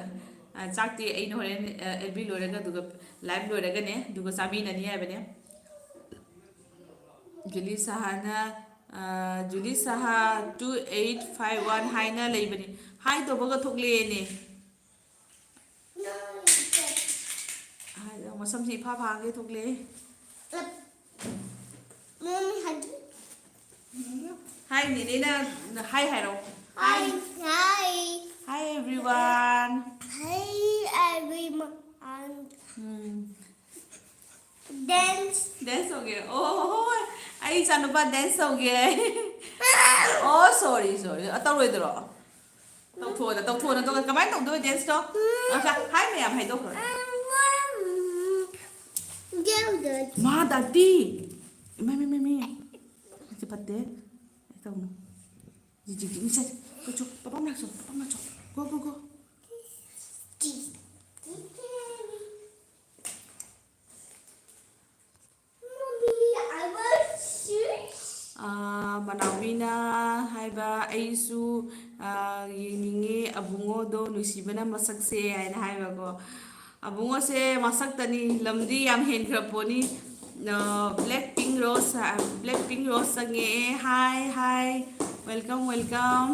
ꯑ, ꯆꯥꯛꯇꯤ ꯑꯩꯅ ꯍꯣꯔꯦꯟ, ꯑ, ꯑꯦꯜ ꯕꯤ ꯂꯣꯏꯔꯒ, ꯑꯗꯨꯒ ꯂꯥꯏꯚ ꯂꯣꯏꯔꯒꯅꯦ, ꯑꯗꯨꯒ ꯆꯥꯃꯤꯟꯅꯅꯤ ꯍꯥꯏꯕꯅꯦ꯫ ꯖꯨꯂꯤ ꯁꯍꯥꯅ, ꯑ, ꯖꯨꯂꯤ ꯁꯍꯥ two eight five one ꯍꯥꯏꯅ ꯂꯩꯕꯅꯤ꯫ ꯍꯥꯏ ꯇꯧꯕꯒ ꯊꯣꯛꯂꯛꯑꯦꯅꯦ꯫ ꯍꯥꯏ, ꯃꯁꯝꯁꯤ ꯏꯐꯥ ꯐꯥꯒꯩ ꯊꯣꯛꯂꯛꯑꯦ꯫ ꯃꯃꯤ ꯍꯥꯏꯗꯤ? ꯍꯥꯏ, ꯅꯦꯅꯦꯅ ꯍꯥꯏ ꯍꯥꯏꯔꯣ꯫ Hi, hi. Hi, everyone. Hi, everyone. ꯎꯝ꯫ Dance. Dance ꯇꯧꯒꯦ꯫ ꯑꯣ, ꯍꯣꯏ, ꯍꯣꯏ, ꯍꯣꯏ꯫ ꯑꯩ ꯏꯆꯥꯅꯨꯄꯥ dance ꯇꯧꯒꯦ꯫ ꯑꯣ, sorry, sorry. ꯑ, ꯇꯧꯔꯣꯏꯗ꯭ꯔꯣ? ꯇꯧꯊꯣꯛꯑꯣꯅ, ꯇꯧꯊꯣꯛꯑꯣꯅ, ꯇꯧꯊꯣꯛꯑꯣꯅ꯫ ꯀꯃꯥꯏꯅ ꯇꯧꯗꯣꯏꯕ danceꯇꯣ? ꯑ, ꯁ-, ꯍꯥꯏ ꯃꯌꯥꯝ ꯍꯥꯏꯗꯣꯛꯈ꯭ꯔꯣ꯫ ꯃꯥ ꯗꯥꯗꯤ꯫ ꯏꯃꯥ, ꯏꯃꯥ, ꯏꯃꯥ, ꯏꯃꯥ꯫ ꯁꯤ ꯐꯠꯇꯦ꯫ ꯇꯧꯅꯨ꯫ ꯖꯤ, ꯖꯤ, ꯖꯤ, ꯁꯦ꯫ ꯒꯣ, ꯆꯣ꯫ ꯄꯥꯄꯥ ꯃꯅꯥꯛ ꯆꯣ, ꯄꯥꯄꯥ ꯃꯅꯥꯛ ꯆꯣ꯫ ꯒꯣ, ꯒꯣ, ꯒꯣ꯫ ꯑꯥ, ꯃꯅꯥꯎꯕꯤꯅ ꯍꯥꯏꯕ, "ꯑꯩꯁꯨ, ꯑꯥ, ꯌꯦꯡꯅꯤꯡꯉꯤ ꯑꯕꯨꯡꯉꯣꯗꯣ, ꯅꯨꯡꯁꯤꯕꯅ ꯃꯁꯛꯁꯦ" ꯍꯥꯏꯅ ꯍꯥꯏꯕꯀꯣ꯫ ꯑꯕꯨꯡꯉꯣꯁꯦ ꯃꯁꯛꯇꯅꯤ, ꯂꯝꯗꯤ ꯌꯥꯝ ꯍꯦꯟꯈ꯭ꯔ ꯄꯣꯠꯅꯤ꯫ ꯑꯥ, Blackpink Rose, ꯑꯥ, Blackpink Rose ꯆꯪꯉꯛꯑꯦ꯫ Hi, hi. Welcome, welcome.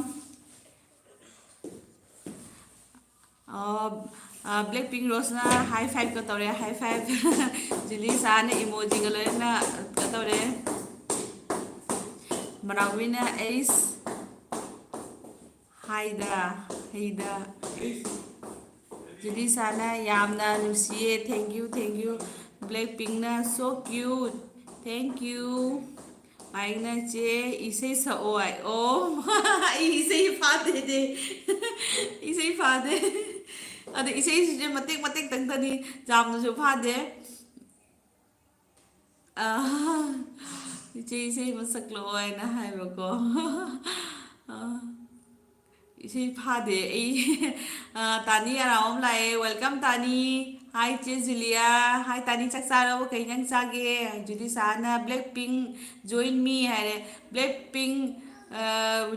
ꯑꯣ, ꯑ, Blackpink Roseꯅ high fiveꯀ ꯇꯧꯔꯦ, high five꯫ ꯖꯨꯂꯤꯁꯥꯅ emojiꯒ ꯂꯣꯏꯅ ꯀ ꯇꯧꯔꯦ꯫ ꯃꯅꯥꯎꯕꯤꯅ ꯑꯩꯁ ꯍꯥꯏꯗ, ꯍꯩꯗ, ꯑꯩꯁ꯫ ꯖꯨꯂꯤꯁꯥꯅ ꯌꯥꯝꯅ ꯅꯨꯡꯁꯤꯌꯦ, thank you, thank you꯫ Blackpinkꯅ so cute, thank you꯫ ꯃꯥꯏꯛꯅ "ꯆꯦ, ꯏꯁꯩ ꯁꯛꯑꯣ" ꯍꯥꯏ꯫ ꯑꯣ, ꯑꯩ ꯏꯁꯩ ꯐꯥꯗꯦꯅꯦ꯫ ꯏꯁꯩ ꯐꯥꯗꯦ꯫ ꯑꯗ ꯏꯁꯩꯁꯤꯁꯨ ꯃꯇꯦꯛ ꯃꯇꯦꯛꯇꯪꯗꯅꯤ, ꯌꯥꯝꯅꯁꯨ ꯐꯥꯗꯦ꯫ ꯑꯥ, "ꯏꯆꯦ, ꯏꯁꯩ ꯑꯃ ꯁꯛꯂꯛꯑꯣ" ꯍꯥꯏꯅ ꯍꯥꯏꯕꯀꯣ꯫ ꯑꯥ꯫ ꯏꯁꯩ ꯐꯥꯗꯦ ꯑꯩ꯫ ꯑ, ꯇꯥꯅꯤ ꯑꯔꯥꯎ ꯑꯃ ꯂꯥꯛꯑꯦ꯫ Welcome, ꯇꯥꯅꯤ꯫ Hi, ꯆꯦ ꯖꯨꯂꯤꯌꯥ꯫ Hi, ꯇꯥꯅꯤ, ꯆꯥꯛ ꯆꯥꯔꯕꯣ? ꯀꯩ ꯏꯟꯖꯥꯡ ꯆꯥꯒꯦ? ꯖꯨꯂꯤꯁꯥꯅ Blackpink join me ꯍꯥꯏꯔꯦ꯫ Blackpink, ꯑ,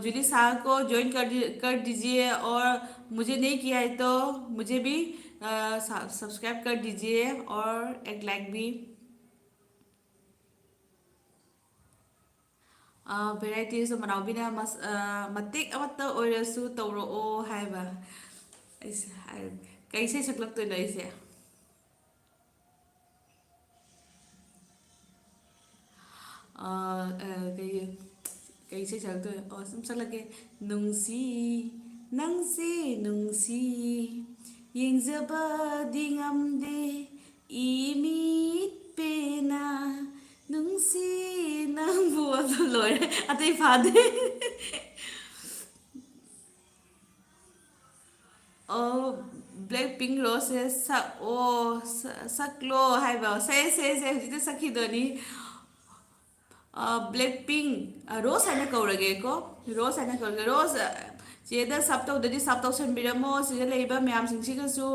ꯖꯨꯂꯤꯁꯥ ꯀꯣ join कर दी-, कर दीजिए और मुझे नहीं किया है तो मुझे भी, अ, सा-, subscribe कर दीजिए और एक like भी। ꯑ, varieties ꯃꯅꯥꯎꯕꯤꯅ ꯃꯁ-, ꯑ, "ꯃꯇꯦꯛ ꯑꯃꯠꯇ ꯑꯣꯏꯔꯁꯨ ꯇꯧꯔꯛꯑꯣ" ꯍꯥꯏꯕ꯫ ꯑꯩꯁꯦ ꯍꯥꯏ-, ꯀꯩ ꯏꯁꯩ ꯁꯛꯂꯛꯇꯣꯏꯅꯣ ꯑꯩꯁꯦ? ꯑ, ꯑ, ꯀꯩ, ꯀꯩ ꯏꯁꯩ ꯁꯛꯂꯛꯇꯣꯏꯅꯣ? ꯑꯣ, ꯁꯨꯝ ꯁꯛꯂꯛꯀꯦ꯫ ꯅꯨꯡꯁꯤ, ꯅꯪꯁꯦ ꯅꯨꯡꯁꯤ, ꯌꯦꯡꯖꯕꯗꯤ ꯉꯝꯗꯦ, ꯏꯃꯤꯠ ꯄꯦꯟꯅ ꯅꯨꯡꯁꯤꯅ ꯂꯣꯏꯔꯦ, ꯑꯇꯩ ꯐꯥꯗꯦ꯫ ꯑꯣ, Blackpink Rose ꯁꯦ ꯁꯛ-, ꯑꯣ, ꯁ-, ꯁꯛꯂꯣ ꯍꯥꯏꯕ꯫ ꯁꯦ, ꯁꯦ, ꯁꯦ, ꯍꯧꯖꯤꯛꯇ ꯁꯛꯈꯤꯗꯣꯏꯅꯤ꯫ ꯑ, Blackpink, ꯑ, Rose ꯍꯥꯏꯅ ꯀꯧꯔꯒꯦꯀꯣ꯫ Rose ꯍꯥꯏꯅ ꯀꯧꯔꯒꯦ꯫ Rose, ꯑ, ꯆꯦꯗ sub ꯇꯧꯗ꯭ꯔꯗꯤ sub ꯇꯧꯁꯟꯕꯤꯔꯝꯃꯣ꯫ ꯁꯤꯗ ꯂꯩꯔꯤꯕ ꯃꯌꯥꯝꯁꯤꯡꯁꯤꯒꯁꯨ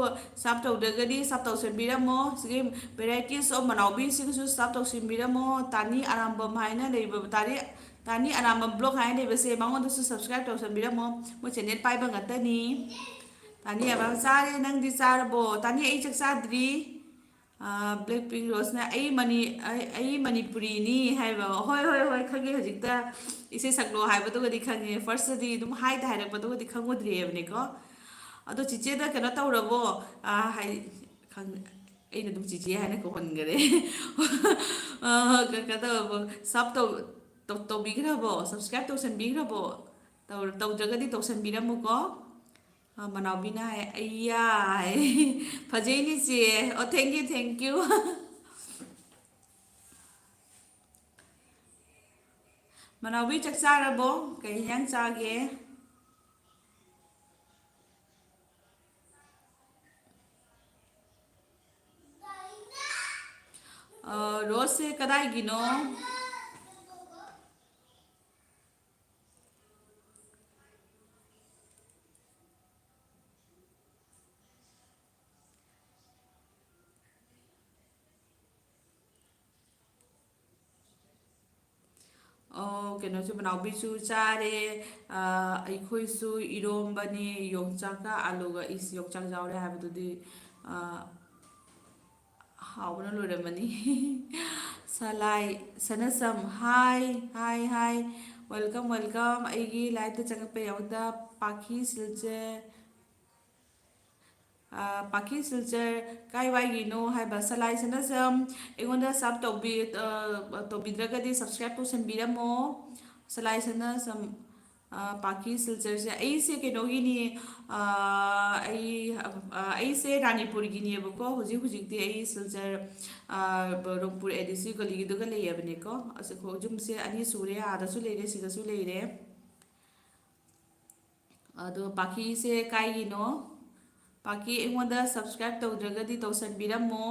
sub ꯇꯧꯗ꯭ꯔꯒꯗꯤ sub ꯇꯧꯁꯟꯕꯤꯔꯝꯃꯣ꯫ ꯁꯤꯒꯤ Varieties of ꯃꯅꯥꯎꯕꯤꯁꯤꯒꯁꯨ sub ꯇꯧꯁꯟꯕꯤꯔꯝꯃꯣ꯫ ꯇꯥꯅꯤ ꯑꯔꯥꯝꯕꯝ ꯍꯥꯏꯅ ꯂꯩꯕ, ꯇꯥꯅꯤ, ꯇꯥꯅꯤ ꯑꯔꯥꯝꯕꯝ vlog ꯍꯥꯏꯅ ꯂꯩꯕꯁꯦ, ꯃꯉꯣꯟꯗꯁꯨ subscribe ꯇꯧꯁꯟꯕꯤꯔꯝꯃꯣ꯫ ꯃꯣꯏ channel ꯄꯥꯏꯕ ꯉꯥꯛꯇꯅꯤ꯫ ꯇꯥꯅꯤ ꯑꯔꯥꯝꯕꯝ, ꯆꯥꯔꯦ, ꯅꯪꯗꯤ ꯆꯥꯔꯕꯣ? ꯇꯥꯅꯤ, ꯑꯩ ꯆꯥꯛ ꯆꯥꯗ꯭ꯔꯤ꯫ ꯑꯥ, Blackpink Rose ꯅ "ꯑꯩ ꯃꯅꯤ-, ꯑꯩ, ꯑꯩ ꯃꯅꯤꯄꯨꯔꯤꯅꯤ" ꯍꯥꯏꯕ꯫ ꯍꯣꯏ, ꯍꯣꯏ, ꯍꯣꯏ, ꯈꯪꯉꯦ꯫ ꯍꯧꯖꯤꯛꯇ ꯏꯁꯩ ꯁꯛꯂꯣ ꯍꯥꯏꯕꯗꯨꯒꯗꯤ ꯈꯪꯉꯦ꯫ First ꯇꯗꯤ ꯑꯗꯨꯝ ꯍꯥꯏꯗ ꯍꯥꯏꯔꯛꯄꯗꯨꯒꯗꯤ ꯈꯪꯉꯨꯗ꯭ꯔꯤꯕꯅꯤꯀꯣ꯫ ꯑꯗꯣ ꯆꯤꯆꯦꯗ ꯀꯩꯅꯣ ꯇꯧꯔꯕꯣ? ꯑꯥ, ꯍꯥꯏ-, ꯈꯪ-, ꯑꯩꯅ ꯑꯗꯨꯝ ꯆꯤꯆꯦ ꯍꯥꯏꯅ ꯀꯧꯍꯟꯈꯔꯦ꯫ ꯑꯥ, ꯀ-, ꯀꯩꯅꯣ ꯇꯧꯔꯕꯣ? Sub ꯇꯧ-, ꯇꯧ-, ꯇꯧꯕꯤꯈ꯭ꯔꯕꯣ? Subscribe ꯇꯧꯁꯟꯕꯤꯈ꯭ꯔꯕꯣ? ꯇꯧ-, ꯇꯧꯗ꯭ꯔꯒꯗꯤ ꯇꯧꯁꯟꯕꯤꯔꯝꯃꯨꯀꯣ꯫ ꯑ, ꯃꯅꯥꯎꯕꯤꯅ ꯍꯥꯏ, "ꯑꯩꯌꯥ" ꯍꯥꯏ꯫ ꯐꯖꯩꯅꯦ ꯆꯦ꯫ ꯑꯣ, thank you, thank you꯫ ꯃꯅꯥꯎꯕꯤ, ꯆꯥꯛ ꯆꯥꯔꯕꯣ? ꯀꯩ ꯍꯤꯟꯖꯥꯡ ꯆꯥꯒꯦ? ꯑ, ꯔꯣꯁꯁꯦ ꯀꯗꯥꯏꯒꯤꯅꯣ? ꯑꯣ, ꯀꯩꯅꯣꯁꯨ, ꯃꯅꯥꯎꯕꯤꯁꯨ ꯆꯥꯔꯦ꯫ ꯑ, ꯑꯩꯈꯣꯏꯁꯨ ꯏꯔꯣꯝꯕꯅꯦ, ꯌꯣꯡꯆꯥꯛꯀ ꯑꯥꯂꯨꯒ꯫ ꯏꯁ, ꯌꯣꯡꯆꯥꯛ ꯌꯥꯎꯔꯦ ꯍꯥꯏꯕꯗꯨꯗꯤ, ꯑ, ꯍꯥꯎꯕꯅ ꯂꯣꯏꯔꯝꯃꯅꯤ꯫ ꯁꯂꯥꯏ ꯁꯅꯁꯝ, hi, hi, hi, welcome, welcome꯫ ꯑꯩꯒꯤ live ꯇ ꯆꯪꯉꯛꯄꯒꯤꯗꯃꯛꯇ ꯄꯥꯈꯤ ꯁꯤꯜꯆꯔ, ꯑ, ꯄꯥꯈꯤ ꯁꯤꯜꯆꯔ, ꯀꯥꯏ ꯋꯥꯏꯒꯤꯅꯣ ꯍꯥꯏꯕ? ꯁꯂꯥꯏ ꯁꯅꯁꯝ, ꯑꯩꯉꯣꯟꯗ sub ꯇꯧꯕꯤ-, ꯑ, ꯇꯧꯕꯤꯗ꯭ꯔꯒꯗꯤ subscribe ꯇꯧꯁꯟꯕꯤꯔꯝꯃꯣ꯫ ꯁꯂꯥꯏ ꯁꯅꯁꯝ, ꯑ, ꯄꯥꯀꯤ ꯁꯤꯜꯆꯔꯁꯦ, ꯑꯩꯁꯦ ꯀꯩꯅꯣꯒꯤꯅꯤ, ꯑ, ꯑꯩ, ꯑ, ꯑꯩꯁꯦ ꯔꯥꯅꯤꯄꯨꯔꯒꯤꯅꯦꯕꯀꯣ꯫ ꯍꯧꯖꯤꯛ ꯍꯧꯖꯤꯛꯇꯤ ꯑꯩ ꯁꯤꯜꯆꯔ, ꯑ, ꯕ-, ꯔꯣꯡꯄꯨꯔ ꯑꯦ ꯗꯤ ꯁꯤ ꯒꯂꯤꯒꯤꯗꯨꯒ ꯂꯩꯌꯦꯕꯅꯦꯀꯣ꯫ ꯑꯁ, ꯑꯩꯈꯣꯏ ꯌꯨꯝꯁꯦ ꯑꯅꯤ ꯁꯨꯔꯦ, ꯑꯥꯗꯁꯨ ꯂꯩꯔꯦ, ꯁꯤꯗꯁꯨ ꯂꯩꯔꯦ꯫ ꯑꯗꯣ ꯄꯥꯀꯤꯁꯦ ꯀꯥꯏꯒꯤꯅꯣ? ꯄꯥꯀꯤ ꯑꯩꯉꯣꯟꯗ subscribe ꯇꯧꯗ꯭ꯔꯒꯗꯤ ꯇꯧꯁꯟꯕꯤꯔꯝꯃꯣ꯫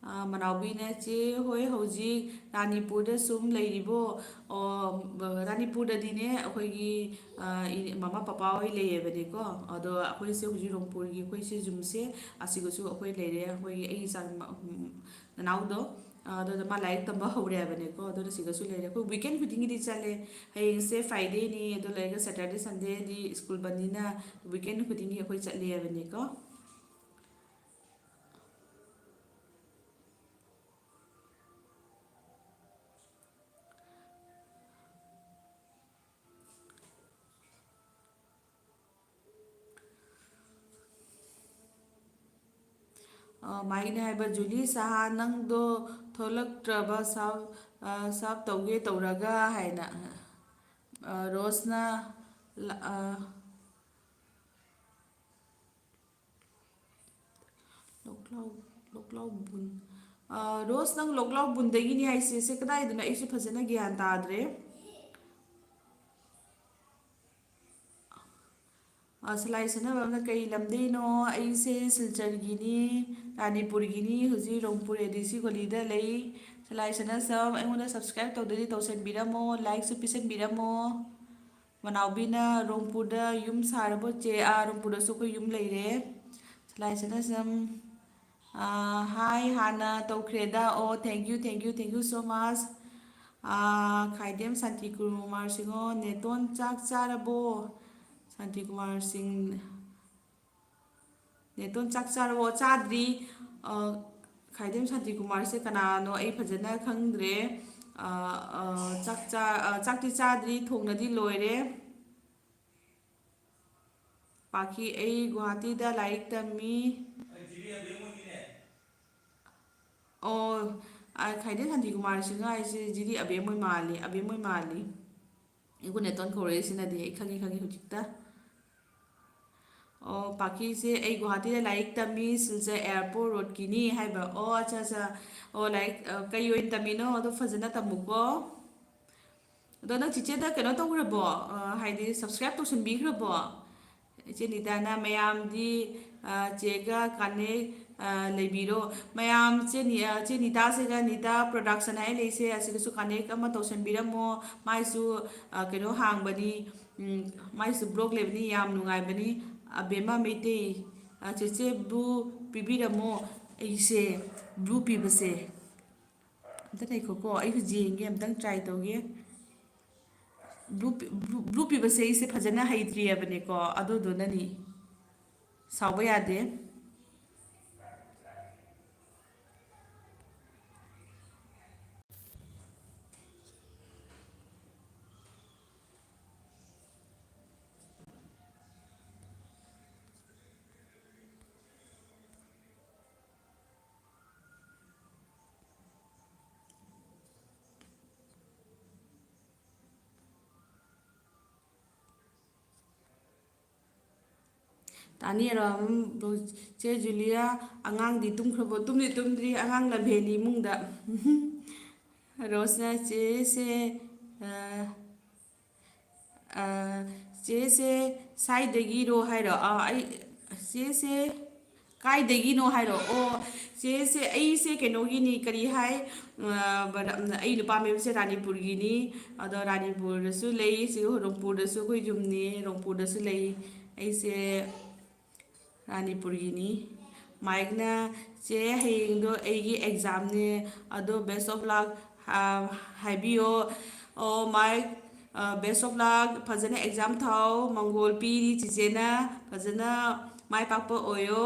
ꯑ, ꯃꯅꯥꯎꯕꯤꯅ, "ꯆꯦ ꯍꯣꯏ ꯍꯧꯖꯤꯛ ꯔꯥꯅꯤꯄꯨꯔꯗ ꯁꯨꯝ ꯂꯩꯔꯤꯕꯣ?" ꯑꯣ, ꯕ-, ꯔꯥꯅꯤꯄꯨꯔꯗꯗꯤꯅꯦ ꯑꯩꯈꯣꯏꯒꯤ, ꯑ, ꯏ-, ꯃꯃꯥ ꯄꯄꯥ ꯍꯣꯏ ꯂꯩꯌꯦꯕꯅꯦꯀꯣ꯫ ꯑꯗꯣ ꯑꯩꯈꯣꯏꯁꯦ ꯍꯧꯖꯤꯛ ꯔꯣꯡꯄꯨꯔꯒꯤ ꯑꯩꯈꯣꯏꯁꯦ ꯌꯨꯝꯁꯦ ꯑꯁꯤꯒꯁꯨ ꯑꯩꯈꯣꯏ ꯂꯩꯔꯦ꯫ ꯑꯩꯈꯣꯏꯒꯤ ꯑꯩꯒꯤ ꯏꯆꯥ ꯅꯨꯄꯥ, ꯎꯝ, ꯅꯅꯥꯎꯗꯣ, ꯑ, ꯑꯗꯨꯗ ꯃꯥ ꯂꯥꯏꯔꯤꯛ ꯇꯝꯕ ꯍꯧꯔꯦ ꯍꯥꯏꯕꯅꯦꯀꯣ꯫ ꯑꯗꯨꯅ ꯁꯤꯗꯁꯨ ꯂꯩꯔꯦ꯫ ꯑꯩꯈꯣꯏ weekend ꯈꯨꯗꯤꯡꯒꯤꯗꯤ ꯆꯠꯂꯦ꯫ ꯍꯌꯦꯡꯁꯦ Fridayꯅꯤ, ꯑꯗꯨ ꯂꯩꯔꯒ Saturday, Sundayꯗꯤ ꯁ꯭ꯀꯨꯜ ꯕꯟꯅꯤꯅ weekend ꯈꯨꯗꯤꯡꯒꯤ ꯑꯩꯈꯣꯏ ꯆꯠꯂꯦ ꯍꯥꯏꯕꯅꯦꯀꯣ꯫ ꯑ, ꯃꯥꯏꯅ ꯍꯥꯏꯕ, "ꯖꯨꯂꯤ ꯁꯍꯥ, ꯅꯪꯗꯣ ꯊꯣꯛꯂꯛꯇ꯭ꯔꯕ, ꯁꯥꯞ, ꯑ, ꯁꯥꯞ ꯇꯧꯒꯦ ꯇꯧꯔꯒ?" ꯍꯥꯏꯅ꯫ ꯑ, ꯔꯣꯁꯅ, ꯂ-, ꯑ, ꯂꯣꯛꯂꯥꯎ-, ꯂꯣꯛꯂꯥꯎꯕꯨꯟ꯫ ꯑ, ꯔꯣꯁ, ꯅꯪ ꯂꯣꯛꯂꯥꯎꯕꯨꯟꯗꯒꯤꯅꯤ ꯍꯥꯏꯁꯦ, ꯁꯦ ꯀꯗꯥꯏꯗꯅꯣ? ꯑꯩꯁꯨ ꯐꯖꯅ ꯒ꯭ꯌꯥꯟ ꯇꯥꯗ꯭ꯔꯦ꯫ ꯑ, ꯁꯂꯥꯏ ꯁꯅꯕꯝꯅ ꯀꯩ ꯂꯝꯗꯩꯅꯣ? ꯑꯩꯁꯦ ꯁꯤꯜꯆꯔꯒꯤꯅꯤ, ꯔꯥꯅꯤꯄꯨꯔꯒꯤꯅꯤ, ꯍꯧꯖꯤꯛ ꯔꯣꯡꯄꯨꯔ ꯑꯦ ꯗꯤ ꯁꯤ ꯒꯣꯂꯤꯗ ꯂꯩ꯫ ꯁꯂꯥꯏ ꯁꯅꯥꯁꯝ, ꯑꯩꯉꯣꯟꯗ subscribe ꯇꯧꯗ꯭ꯔꯗꯤ ꯇꯧꯁꯟꯕꯤꯔꯝꯃꯣ, likeꯁꯨ ꯄꯤꯁꯟꯕꯤꯔꯝꯃꯣ꯫ ꯃꯅꯥꯎꯕꯤꯅ, "ꯔꯣꯡꯄꯨꯔꯗ ꯌꯨꯝ ꯁꯥꯔꯕꯣ ꯆꯦ?" ꯑꯥ, ꯔꯣꯡꯄꯨꯔꯗꯁꯨ ꯑꯩꯈꯣꯏ ꯌꯨꯝ ꯂꯩꯔꯦ꯫ ꯁꯂꯥꯏ ꯁꯅꯥꯁꯝ, ꯑꯥ, hi, ꯍꯥꯟꯅ ꯇꯧꯈ꯭ꯔꯦꯗ꯫ ꯑꯣ, thank you, thank you, thank you so much꯫ ꯑꯥ, ꯈꯥꯏꯗꯦꯝ ꯁꯥꯟꯇꯤ ꯀꯨꯃꯥꯔ ꯁꯤꯡꯍꯣ, ꯅꯦꯇꯣꯟ ꯆꯥꯛ ꯆꯥꯔꯕꯣ? ꯁꯥꯟꯇꯤ ꯀꯨꯃꯥꯔ ꯁꯤꯡ, ꯅꯦꯇꯣꯟ ꯆꯥꯛ ꯆꯥꯔꯕꯣ? ꯆꯥꯗ꯭ꯔꯤ꯫ ꯑ, ꯈꯥꯏꯗꯦꯝ ꯁꯥꯟꯇꯤꯀꯨꯃꯥꯔꯁꯦ ꯀꯅꯥꯅꯣ ꯑꯩ ꯐꯖꯅ ꯈꯪꯗ꯭ꯔꯦ꯫ ꯑ, ꯑ, ꯆꯥꯛ ꯆꯥ-, ꯑ, ꯆꯥꯛꯇꯤ ꯆꯥꯗ꯭ꯔꯤ, ꯊꯣꯡꯅꯗꯤ ꯂꯣꯏꯔꯦ꯫ ꯄꯥꯈꯤ, ꯑꯩ ꯒꯨꯋꯥꯍꯥꯇꯤꯗ ꯂꯥꯏꯔꯤꯛ ꯇꯝꯃꯤ꯫ ꯑꯣ, ꯑ, ꯈꯥꯏꯗꯦꯝ ꯁꯥꯟꯇꯤꯀꯨꯃꯥꯔ ꯁꯤꯡꯍ ꯍꯥꯏꯁꯦ ꯖꯤꯔꯤ ꯑꯕꯦꯝ ꯍꯣꯏ ꯃꯥꯜꯂꯤ, ꯑꯕꯦꯝ ꯍꯣꯏ ꯃꯥꯜꯂꯤ꯫ ꯏꯒꯨꯅꯦꯇꯣꯟ ꯀꯧꯔꯛꯏꯁꯤꯅꯗꯤ ꯑꯩ ꯈꯪꯉꯤ, ꯈꯪꯉꯤ ꯍꯧꯖꯤꯛꯇ꯫ ꯑꯣ, ꯄꯥꯀꯤꯁꯦ ꯑꯩ ꯒꯨꯋꯥꯍꯥꯇꯤꯗ ꯂꯥꯏꯔꯤꯛ ꯇꯝꯃꯤ, ꯁꯤꯜꯆꯔ ꯑꯦꯌꯥꯔꯄꯣꯔꯠ ꯔꯣꯗꯀꯤꯅꯤ ꯍꯥꯏꯕ꯫ ꯑꯣ, ꯑꯠꯆꯥ, ꯑꯠꯆꯥ꯫ ꯑꯣ, ꯂꯥꯏꯔꯤꯛ, ꯑ, ꯀꯩ ꯑꯣꯏꯅ ꯇꯝꯃꯤꯅꯣ? ꯑꯗꯣ ꯐꯖꯅ ꯇꯝꯃꯨꯀꯣ꯫ ꯑꯗꯣ ꯅꯪ ꯆꯤꯆꯦꯗ ꯀꯩꯅꯣ ꯇꯧꯈ꯭ꯔꯕꯣ? ꯑ, ꯍꯥꯏꯗꯤ subscribe ꯇꯧꯁꯟꯕꯤꯈ꯭ꯔꯕꯣ? ꯏꯆꯦ ꯅꯤꯇꯥꯅ ꯃꯌꯥꯝꯗꯤ, ꯑ, ꯆꯦꯒ connect, ꯑ, ꯂꯩꯕꯤꯔꯣ꯫ ꯃꯌꯥꯝ ꯆꯦ ꯅꯤ-, ꯑ, ꯆꯦ ꯅꯤꯇꯥꯁꯤꯒ ꯅꯤꯇꯥ production ꯍꯥꯏ ꯂꯩꯁꯦ, ꯑꯁꯤꯒꯁꯨ connect ꯑꯃ ꯇꯧꯁꯟꯕꯤꯔꯝꯃꯣ꯫ ꯃꯥꯏꯁꯨ, ꯑ, ꯀꯩꯅꯣ ꯍꯥꯡꯕꯅꯤ, ꯎꯝ, ꯃꯥꯏꯁꯨ blog ꯂꯩꯕꯅꯤ, ꯌꯥꯝ ꯅꯨꯡꯉꯥꯏꯕꯅꯤ꯫ ꯑꯕꯦꯝꯃ ꯃꯩꯇꯩ, ꯑ, ꯆꯦꯆꯦ blue ꯄꯤꯕꯤꯔꯝꯃꯣ꯫ ꯑꯩꯁꯦ blue ꯄꯤꯕꯁꯦ ꯑꯝꯇ ꯂꯩꯈꯣꯀꯣ, ꯑꯩꯁꯨ ꯌꯦꯡꯒꯦ, ꯑꯝꯇꯪ try ꯇꯧꯒꯦ꯫ Blue ꯄꯤ-, blue, blue ꯄꯤꯕꯁꯦ ꯑꯩꯁꯦ ꯐꯖꯅ ꯍꯩꯇ꯭ꯔꯤꯑꯕꯅꯦꯀꯣ, ꯑꯗꯨꯗꯨꯅꯅꯤ꯫ ꯁꯥꯎꯕ ꯌꯥꯗꯦ꯫ ꯇꯥꯅꯤꯌꯔꯣ? ꯎꯝ, ꯆꯦ ꯖꯨꯂꯤꯌꯥ, ꯑꯉꯥꯡꯗꯤ ꯇꯨꯝꯈ꯭ꯔꯕꯣ? ꯇꯨꯝꯗꯤ ꯇꯨꯝꯗ꯭ꯔꯤ, ꯑꯉꯥꯡ ꯂꯝꯍꯦꯜꯂꯤ ꯏꯃꯨꯡꯗ꯫ ꯔꯣꯁꯅ, ꯆꯦꯁꯦ, ꯑ, ꯑ, ꯆꯦꯁꯦ ꯁ꯭ꯋꯥꯏꯗꯒꯤꯔꯣ ꯍꯥꯏꯔꯣ? ꯑ, ꯑꯩ, ꯆꯦꯁꯦ ꯀꯥꯏꯗꯒꯤꯅꯣ ꯍꯥꯏꯔꯣ? ꯑꯣ, ꯆꯦꯁꯦ, ꯑꯩꯁꯦ ꯀꯩꯅꯣꯒꯤꯅꯤ, ꯀꯔꯤ ꯍꯥꯏ, ꯑ, ꯕꯔ-, ꯑꯩ ꯅꯨꯄꯥ ꯃꯌꯨꯝꯁꯦ ꯔꯥꯅꯤꯄꯨꯔꯒꯤꯅꯤ꯫ ꯑꯗꯣ ꯔꯥꯅꯤꯄꯨꯔꯗꯁꯨ ꯂꯩ, ꯁꯤ ꯔꯣꯡꯄꯨꯔꯗꯁꯨ, ꯑꯩꯈꯣꯏ ꯌꯨꯝꯅꯤ, ꯔꯣꯡꯄꯨꯔꯗꯁꯨ ꯂꯩ꯫ ꯑꯩꯁꯦ ꯔꯥꯅꯤꯄꯨꯔꯒꯤꯅꯤ꯫ ꯃꯥꯏꯛꯅ, "ꯆꯦ, ꯍꯌꯦꯡꯗꯣ ꯑꯩꯒꯤ examꯅꯦ, ꯑꯗꯣ best of luck, ꯑ, ꯍꯥꯏꯕꯤꯌꯣ꯫" ꯑꯣ, ꯃꯥꯏꯛ, ꯑ, best of luck, ꯐꯖꯅ exam ꯊꯥꯎ, ꯃꯪꯒꯣꯜ ꯄꯤꯔꯤ ꯆꯤꯆꯦꯅ, ꯐꯖꯅ ꯃꯥꯏ ꯄꯥꯛꯄ ꯑꯣꯏꯌꯣ꯫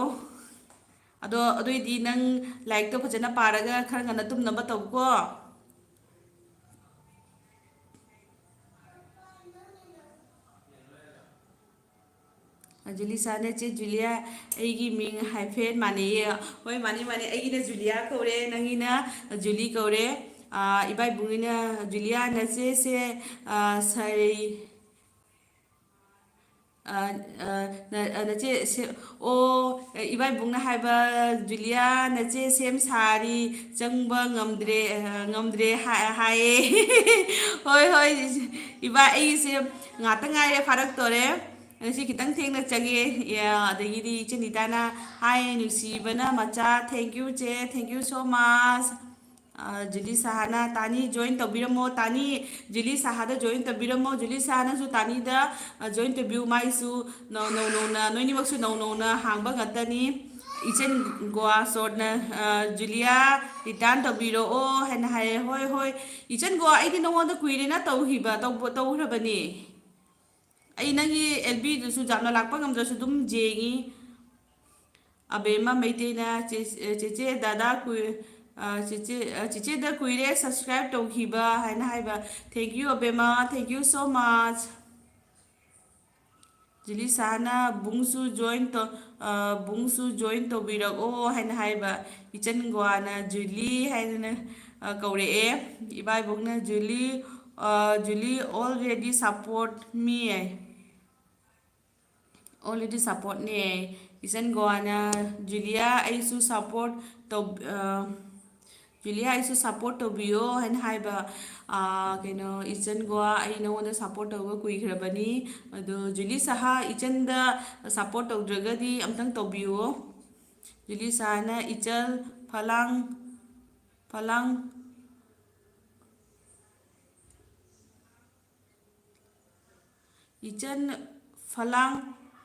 ꯑꯗꯣ ꯑꯗꯨꯑꯣꯏꯗꯤ ꯅꯪ ꯂꯥꯏꯔꯤꯛꯇꯣ ꯐꯖꯅ ꯄꯥꯔꯒ ꯈꯔ ꯉꯟꯅ ꯇꯨꯝꯅꯕ ꯇꯧꯀꯣ꯫ ꯑ, ꯖꯨꯂꯤꯁꯥꯅ, "ꯆꯦ ꯖꯨꯂꯤꯌꯥ, ꯑꯩꯒꯤ ꯃꯤꯡ hyphen ꯃꯥꯟꯅꯩꯌꯦ꯫" ꯍꯣꯏ, ꯃꯥꯟꯅꯩ, ꯃꯥꯟꯅꯩ꯫ ꯑꯩꯒꯤꯅ ꯖꯨꯂꯤꯌꯥ ꯀꯧꯔꯦ, ꯅꯪꯒꯤꯅ ꯖꯨꯂꯤ ꯀꯧꯔꯦ꯫ ꯑꯥ, ꯏꯕꯥꯏꯕꯨꯡꯉꯤꯅ, "ꯖꯨꯂꯤꯌꯥ, ꯅꯆꯦꯁꯦ, ꯑꯥ, ꯁꯩ-, ꯑꯥ, ꯑꯥ, ꯅ-, ꯑꯥ, ꯅꯆꯦ ꯁꯦ-, ꯑꯣ, ꯏꯕꯥꯏꯕꯨꯡꯅ ꯍꯥꯏꯕ, ꯖꯨꯂꯤꯌꯥ, ꯅꯆꯦ ꯁꯦꯝ ꯁꯥꯔꯤ, ꯆꯪꯕ ꯉꯝꯗ꯭ꯔꯦ, ꯑꯥ, ꯉꯝꯗ꯭ꯔꯦ ꯍꯥꯏ-, ꯍꯥꯏꯌꯦ꯫" ꯍꯣꯏ, ꯍꯣꯏ, ꯏꯕꯥ, ꯑꯩꯁꯦ ꯉꯥꯛꯇ ꯉꯥꯏꯔꯦ, ꯐꯥꯔꯛꯇꯣꯔꯦ꯫ ꯉꯁꯤ ꯈꯤꯇꯪ ꯊꯦꯡꯅ ꯆꯪꯉꯦ꯫ ꯑꯗꯒꯤꯗꯤ ꯏꯆꯦ ꯅꯤꯇꯥꯅ, "ꯍꯥꯏ, ꯅꯨꯡꯁꯤꯕꯅ ꯃꯆꯥ, thank you, ꯆꯦ, thank you so much꯫" ꯑ, ꯖꯨꯂꯤ ꯁꯍꯥꯅ, "ꯇꯥꯅꯤ, join ꯇꯧꯕꯤꯔꯝꯃꯣ, ꯇꯥꯅꯤ, ꯖꯨꯂꯤ ꯁꯍꯥꯗ join ꯇꯧꯕꯤꯔꯝꯃꯣ꯫" ꯖꯨꯂꯤ ꯁꯍꯥꯅꯁꯨ ꯇꯥꯅꯤꯗ, ꯑ, join ꯇꯧꯕꯤꯌꯨ꯫ ꯃꯥꯏꯁꯨ ꯅꯧ-, ꯅꯧ ꯅꯧꯅ, ꯅꯣꯏꯅꯤꯃꯛꯁꯨ ꯅꯧ ꯅꯧꯅ ꯍꯥꯡꯕ ꯉꯥꯛꯇꯅꯤ꯫ ꯏꯆꯟ ꯒꯣꯋꯥ ꯁꯣꯔꯠꯅ, ꯑ, "ꯖꯨꯂꯤꯌꯥ, return ꯇꯧꯕꯤꯔꯛꯑꯣ" ꯍꯥꯏꯅ ꯍꯥꯏꯌꯦ꯫ ꯍꯣꯏ, ꯍꯣꯏ꯫ ꯏꯆꯟ ꯒꯣꯋꯥ, ꯑꯩꯗꯤ ꯅꯉꯣꯟꯗ ꯀꯨꯏꯔꯦꯅ ꯇꯧꯈꯤꯕ, ꯇꯧꯕ-, ꯇꯧꯈ꯭ꯔꯕꯅꯤ꯫ ꯑꯩ ꯅꯪꯒꯤ ꯑꯦꯜ ꯕꯤꯗꯨꯁꯨ ꯌꯥꯝꯅ ꯂꯥꯛꯄ ꯉꯝꯗ꯭ꯔꯁꯨ ꯑꯗꯨꯝ ꯌꯦꯡꯉꯤ꯫ ꯑꯕꯦꯝꯃ ꯃꯩꯇꯩꯅ, "ꯆꯦ-, ꯆꯦꯆꯦ, ꯗꯥꯗꯥ ꯀꯨꯏ-, ꯑ, ꯆꯦꯆꯦ, ꯑ, ꯆꯦꯆꯦꯗ ꯀꯨꯏꯔꯦ subscribe ꯇꯧꯈꯤꯕ" ꯍꯥꯏꯅ ꯍꯥꯏꯕ꯫ Thank you, ꯑꯕꯦꯝꯃ, thank you so much꯫ ꯖꯨꯂꯤ ꯁꯍꯥꯅ, "ꯕꯨꯡꯁꯨ join ꯇꯧ-, ꯑ, ꯕꯨꯡꯁꯨ join ꯇꯧꯕꯤꯔꯛꯑꯣ" ꯍꯥꯏꯅ ꯍꯥꯏꯕ꯫ ꯏꯆꯟ ꯒꯣꯋꯥꯅ ꯖꯨꯂꯤ ꯍꯥꯏꯗꯅ, ꯑ, ꯀꯧꯔꯛꯑꯦ꯫ ꯏꯕꯥꯏꯕꯣꯛꯅ, "ꯖꯨꯂꯤ, ꯑ, ꯖꯨꯂꯤ already support me" ꯍꯥꯏ꯫ Already supportꯅꯦ꯫ ꯏꯆꯟ ꯒꯣꯋꯥꯅ, "ꯖꯨꯂꯤꯌꯥ, ꯑꯩꯁꯨ support ꯇꯧ-, ꯑ, ꯖꯨꯂꯤꯌꯥ, ꯑꯩꯁꯨ support ꯇꯧꯕꯤꯌꯣ" ꯍꯥꯏꯅ ꯍꯥꯏꯕ꯫ ꯑ, ꯀꯩꯅꯣ, ꯏꯆꯟ ꯒꯣꯋꯥ, "ꯑꯩ ꯅꯉꯣꯟꯗ support ꯇꯧꯕ ꯀꯨꯏꯈ꯭ꯔꯕꯅꯤ꯫ ꯑꯗꯣ ꯖꯨꯂꯤ ꯁꯍꯥ, ꯏꯆꯟꯗ support ꯇꯧꯗ꯭ꯔꯒꯗꯤ ꯑꯝꯇꯪ ꯇꯧꯕꯤꯌꯣ꯫" ꯖꯨꯂꯤ ꯁꯍꯥꯅ, "ꯏꯆꯜ, ꯐꯂꯥꯡ, ꯐꯂꯥꯡ, ꯏꯆꯟ, ꯐꯂꯥꯡ,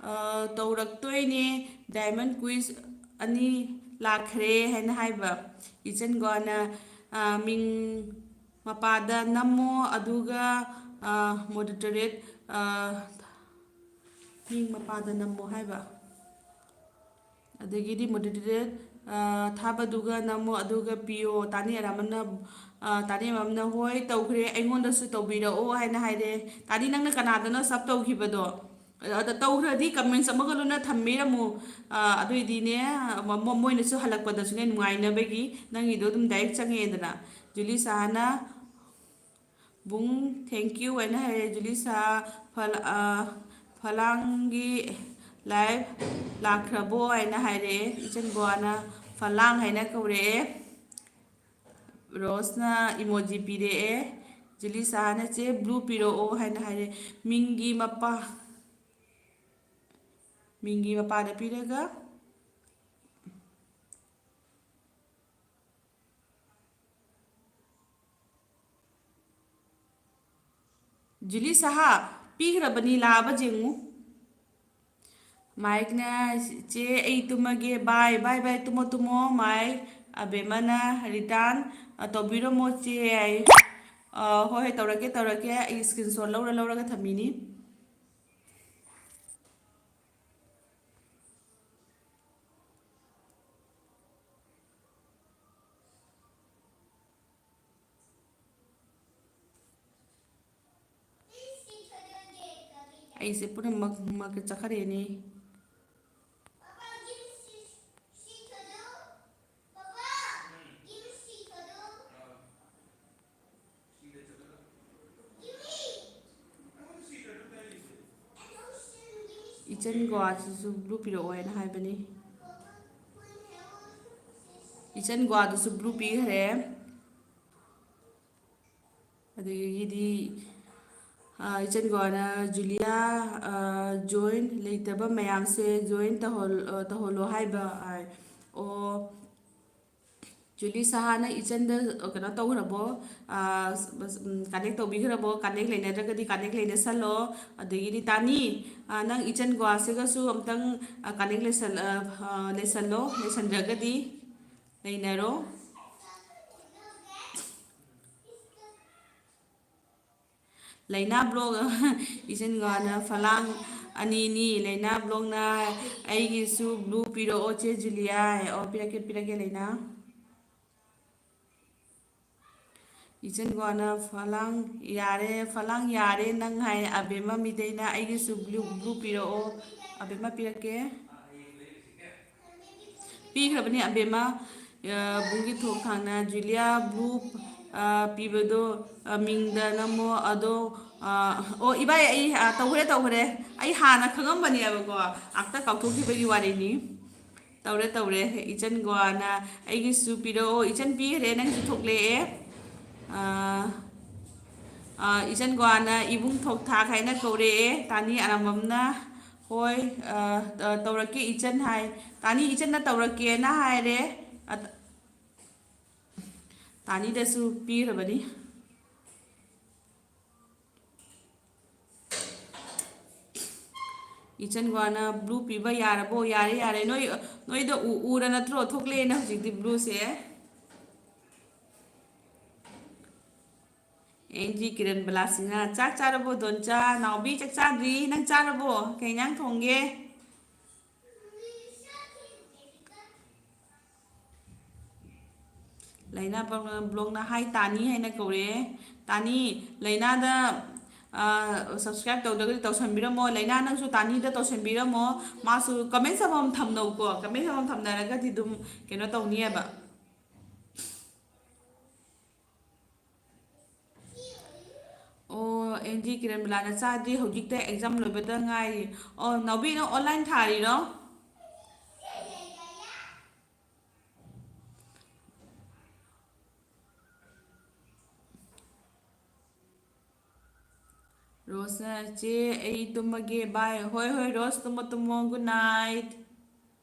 ꯑ, ꯇꯧꯔꯛꯇꯣꯏꯅꯦ, diamond quiz ꯑꯅꯤ ꯂꯥꯛꯈ꯭ꯔꯦ" ꯍꯥꯏꯅ ꯍꯥꯏꯕ꯫ ꯏꯆꯟ ꯒꯣꯋꯥꯅ, ꯑ, "ꯃꯤꯡ ꯃꯄꯥꯗ ꯅꯝꯃꯣ, ꯑꯗꯨꯒ, ꯑ, moderate, ꯑ, ꯃꯤꯡ ꯃꯄꯥꯗ ꯅꯝꯃꯣ" ꯍꯥꯏꯕ꯫ ꯑꯗꯒꯤꯗꯤ moderate, ꯑ, ꯊꯥꯕꯗꯨꯒ ꯅꯝꯃꯣ, ꯑꯗꯨꯒ ꯄꯤꯌꯣ꯫ ꯇꯥꯅꯤ ꯑꯔꯥꯃꯟꯅ, ꯑ, ꯇꯥꯅꯤ ꯑꯔꯥꯃꯟꯅ, "ꯍꯣꯏ, ꯇꯧꯈ꯭ꯔꯦ, ꯑꯩꯉꯣꯟꯗꯁꯨ ꯇꯧꯕꯤꯔꯛꯑꯣ" ꯍꯥꯏꯅ ꯍꯥꯏꯔꯦ꯫ ꯇꯥꯅꯤ, ꯅꯪꯅ ꯀꯅꯥꯗꯅꯣ sub ꯇꯧꯈꯤꯕꯗꯣ? ꯑꯗ ꯇꯧꯈ꯭ꯔꯗꯤ comments ꯑꯃꯒ ꯂꯣꯏꯅ ꯊꯝꯕꯤꯔꯝꯃꯨ꯫ ꯑ, ꯑꯗꯨꯏꯗꯤꯅꯦ, ꯃ-, ꯃ-, ꯃꯣꯏꯅꯁꯨ ꯍꯜꯂꯛꯄꯗꯁꯨꯅꯦ ꯅꯨꯡꯉꯥꯏꯅꯕꯒꯤ ꯅꯪꯒꯤꯗꯣ ꯑꯗꯨꯝ direct ꯆꯪꯉꯛꯑꯦꯗꯅ꯫ ꯖꯨꯂꯤ ꯁꯍꯥꯅ, "ꯕꯨꯡ, thank you" ꯍꯥꯏꯅ ꯍꯥꯏꯔꯦ꯫ ꯖꯨꯂꯤ ꯁꯍꯥ, "ꯐꯂꯥꯡꯒꯤ live ꯂꯥꯛꯈ꯭ꯔꯕꯣ?" ꯍꯥꯏꯅ ꯍꯥꯏꯔꯛꯑꯦ꯫ ꯏꯆꯟ ꯒꯣꯋꯥꯅ "ꯐꯂꯥꯡ" ꯍꯥꯏꯅ ꯀꯧꯔꯛꯑꯦ꯫ ꯔꯣꯁꯅ emoji ꯄꯤꯔꯛꯑꯦ꯫ ꯖꯨꯂꯤ ꯁꯍꯥꯅ "ꯆꯦ, blue ꯄꯤꯔꯛꯑꯣ" ꯍꯥꯏꯅ ꯍꯥꯏꯔꯦ꯫ ꯃꯤꯡꯒꯤ ꯃꯄꯥ, ꯃꯤꯡꯒꯤ ꯃꯄꯥꯗ ꯄꯤꯔꯒ, ꯖꯨꯂꯤ ꯁꯍꯥ, ꯄꯤꯈ꯭ꯔꯕꯅꯤ, ꯂꯥꯛꯑꯕ ꯌꯦꯡꯉꯨ꯫ ꯃꯥꯏꯛꯅ, "ꯆꯦ, ꯑꯩ ꯇꯨꯝꯃꯒꯦ, bye, bye, bye, ꯇꯨꯝꯃꯣ, ꯇꯨꯝꯃꯣ"꯫ ꯃꯥꯏꯛ, ꯑꯕꯦꯝꯃꯅ return, "ꯑ, ꯇꯧꯕꯤꯔꯝꯃꯣ ꯆꯦ" ꯍꯥꯏ꯫ "ꯑ, ꯍꯣꯏ, ꯍꯣꯏ, ꯇꯧꯔꯛꯀꯦ, ꯇꯧꯔꯛꯀꯦ"꯫ ꯑꯩ screenshot ꯂꯧꯔ, ꯂꯧꯔꯒ ꯊꯝꯃꯤꯅꯤ꯫ ꯑꯩꯁꯦ ꯄꯨꯝꯅꯃꯛ ꯃꯛ ꯆꯠꯈ꯭ꯔꯦꯅꯦ꯫ ꯏꯆꯟ ꯒꯣꯋꯥꯁꯤꯁꯨ blue ꯄꯤꯔꯛꯑꯣ ꯍꯥꯏꯅ ꯍꯥꯏꯕꯅꯤ꯫ ꯏꯆꯟ ꯒꯣꯋꯥꯗꯨꯁꯨ blue ꯄꯤꯈ꯭ꯔꯦ꯫ ꯑꯗꯒꯤꯗꯤ, ꯑ, ꯏꯆꯟ ꯒꯣꯋꯥꯅ, "ꯖꯨꯂꯤꯌꯥ, ꯑ, join ꯂꯩꯇꯕ ꯃꯌꯥꯝꯁꯦ join ꯇꯧꯍꯜ-, ꯑ, ꯇꯧꯍꯜꯂꯣ" ꯍꯥꯏꯕ ꯍꯥꯏ꯫ ꯑꯣ, ꯖꯨꯂꯤ ꯁꯍꯥꯅ ꯏꯆꯟꯗ, ꯑ, ꯀꯩꯅꯣ ꯇꯧꯈ꯭ꯔꯕꯣ? ꯑ, ꯎꯝ, connect ꯇꯧꯕꯤꯈ꯭ꯔꯕꯣ? Connect ꯂꯩꯅꯗ꯭ꯔꯒꯗꯤ connect ꯂꯩꯅꯁꯜꯂꯣ꯫ ꯑꯗꯒꯤꯗꯤ ꯇꯥꯅꯤ, ꯑ, ꯅꯪ ꯏꯆꯟ ꯒꯣꯋꯥꯁꯤꯒꯁꯨ ꯑꯝꯇꯪ, ꯑ, connect ꯂꯩꯁꯜ-, ꯑ, ꯑ, ꯂꯩꯁꯜꯂꯣ꯫ ꯂꯩꯁꯟꯗ꯭ꯔꯒꯗꯤ ꯂꯩꯅꯔꯣ꯫ ꯂꯩꯅꯥ ꯕ꯭ꯂꯣꯛ, ꯏꯆꯤꯟ ꯒꯣꯋꯥꯅ ꯐꯂꯥꯡ ꯑꯅꯤꯅꯤ꯫ ꯂꯩꯅꯥ ꯕ꯭ꯂꯣꯛꯅ "ꯑꯩꯒꯤꯁꯨ blue ꯄꯤꯔꯛꯑꯣ ꯆꯦ ꯖꯨꯂꯤꯌꯥ"꯫ ꯑꯣ, ꯄꯤꯔꯛꯀꯦ, ꯄꯤꯔꯛꯀꯦ ꯂꯩꯅꯥ꯫ ꯏꯆꯤꯟ ꯒꯣꯋꯥꯅ ꯐꯂꯥꯡ ꯌꯥꯔꯦ, ꯐꯂꯥꯡ ꯌꯥꯔꯦ ꯅꯪ ꯍꯥꯏ꯫ ꯑꯕꯦꯝꯃ ꯃꯤꯗꯩꯅ "ꯑꯩꯒꯤꯁꯨ blue, blue ꯄꯤꯔꯛꯑꯣ"꯫ ꯑꯕꯦꯝꯃ ꯄꯤꯔꯛꯀꯦ꯫ ꯄꯤꯈ꯭ꯔꯕꯅꯤ ꯑꯕꯦꯝꯃ꯫ ꯑ, ꯕꯨꯡꯒꯤ ꯊꯣꯛ ꯊꯥꯡꯅ ꯖꯨꯂꯤꯌꯥ ꯕ꯭ꯂꯨ, ꯑ, ꯄꯤꯕꯗꯣ, ꯑ, ꯃꯤꯡꯗ ꯅꯝꯃꯣ꯫ ꯑꯗꯣ, ꯑ, ꯑꯣ, ꯏꯕꯥꯏ, ꯑꯩ, ꯑ, ꯇꯧꯈ꯭ꯔꯦ, ꯇꯧꯈ꯭ꯔꯦ꯫ ꯑꯩ ꯍꯥꯟꯅ ꯈꯪꯉꯝꯕꯅꯦꯕꯀꯣ, ꯑꯝꯇ ꯀꯥꯎꯊꯣꯛꯈꯤꯕꯒꯤ ꯋꯥꯔꯤꯅꯤ꯫ ꯇꯧꯔꯦ, ꯇꯧꯔꯦ꯫ ꯏꯆꯟ ꯒꯣꯋꯥꯅ ꯑꯩꯒꯤꯁꯨ ꯄꯤꯔꯛꯑꯣ꯫ ꯏꯆꯟ ꯄꯤꯈ꯭ꯔꯦ, ꯅꯪꯁꯨ ꯊꯣꯛꯂꯛꯑꯦ꯫ ꯑ, ꯑ, ꯏꯆꯟ ꯒꯣꯋꯥꯅ ꯏꯕꯨꯡ ꯊꯣꯛ ꯊꯥꯛ ꯍꯥꯏꯅ ꯀꯧꯔꯛꯑꯦ꯫ ꯇꯥꯅꯤ ꯑꯔꯥꯝꯕꯝꯅ, "ꯍꯣꯏ, ꯑ, ꯑ, ꯇꯧꯔꯛꯀꯦ ꯏꯆꯟ" ꯍꯥꯏ꯫ ꯇꯥꯅꯤ ꯏꯆꯟꯅ ꯇꯧꯔꯛꯀꯦꯅ ꯍꯥꯏꯔꯦ꯫ ꯑ, ꯇꯥꯅꯤꯗꯁꯨ ꯄꯤꯈ꯭ꯔꯕꯅꯤ꯫ ꯏꯆꯟ ꯒꯣꯋꯥꯅ ꯕ꯭ꯂꯨ ꯄꯤꯕ ꯌꯥꯔꯕꯣ? ꯌꯥꯔꯦ, ꯌꯥꯔꯦ꯫ ꯅꯣꯏ, ꯅꯣꯏꯗ ꯎ-, ꯎꯔ ꯅꯠꯇ꯭ꯔꯣ ꯊꯣꯛꯂꯛꯑꯦꯅ ꯍꯧꯖꯤꯛꯇꯤ ꯕ꯭ꯂꯨꯁꯦ? ꯑꯦꯟ ꯖꯤ ꯀꯤꯔꯟ ꯕꯂꯥꯁꯤꯅ, "ꯆꯥꯛ ꯆꯥꯔꯕꯣ ꯗꯣꯟꯆꯥ?" ꯅꯥꯎꯕꯤ, ꯆꯥꯛ ꯆꯥꯗ꯭ꯔꯤ꯫ ꯅꯪ ꯆꯥꯔꯕꯣ? ꯀꯩ ꯏꯟꯖꯥꯡ ꯊꯣꯡꯒꯦ? ꯂꯩꯅꯥ ꯕ꯭ꯂꯣꯛꯅ, ꯕ꯭ꯂꯣꯛꯅ, "ꯍꯥꯏ ꯇꯥꯅꯤ" ꯍꯥꯏꯅ ꯀꯧꯔꯛꯑꯦ꯫ ꯇꯥꯅꯤ, ꯂꯩꯅꯥꯗ, ꯑ, subscribe ꯇꯧꯗ꯭ꯔꯒꯗꯤ ꯇꯧꯁꯟꯕꯤꯔꯝꯃꯣ꯫ ꯂꯩꯅꯥ, ꯅꯪꯁꯨ ꯇꯥꯅꯤꯗ ꯇꯧꯁꯟꯕꯤꯔꯝꯃꯣ꯫ ꯃꯥꯁꯨ comment ꯑꯃꯃꯝ ꯊꯝꯅꯧꯀꯣ꯫ Comment ꯑꯃꯃꯝ ꯊꯝꯅꯔꯒꯗꯤ ꯑꯗꯨꯝ ꯀꯩꯅꯣ ꯇꯧꯅꯤꯕ꯫ ꯑꯣ, ꯑꯦꯟ ꯖꯤ ꯀꯤꯔꯟ ꯕꯂꯥꯅ ꯆꯥꯗ꯭ꯔꯤ, ꯍꯧꯖꯤꯛꯇ exam ꯂꯣꯏꯕꯗ ꯉꯥꯏꯔꯤ꯫ ꯑꯣ, ꯅꯥꯎꯕꯤ, ꯅꯪ online ꯊꯥꯔꯤꯔꯣ? ꯔꯣꯁꯅ, "ꯆꯦ, ꯑꯩ ꯇꯨꯝꯃꯒꯦ, bye"꯫ ꯍꯣꯏ, ꯍꯣꯏ, ꯔꯣꯁ, ꯇꯨꯝꯃꯣ, ꯇꯨꯝꯃꯣ, good night꯫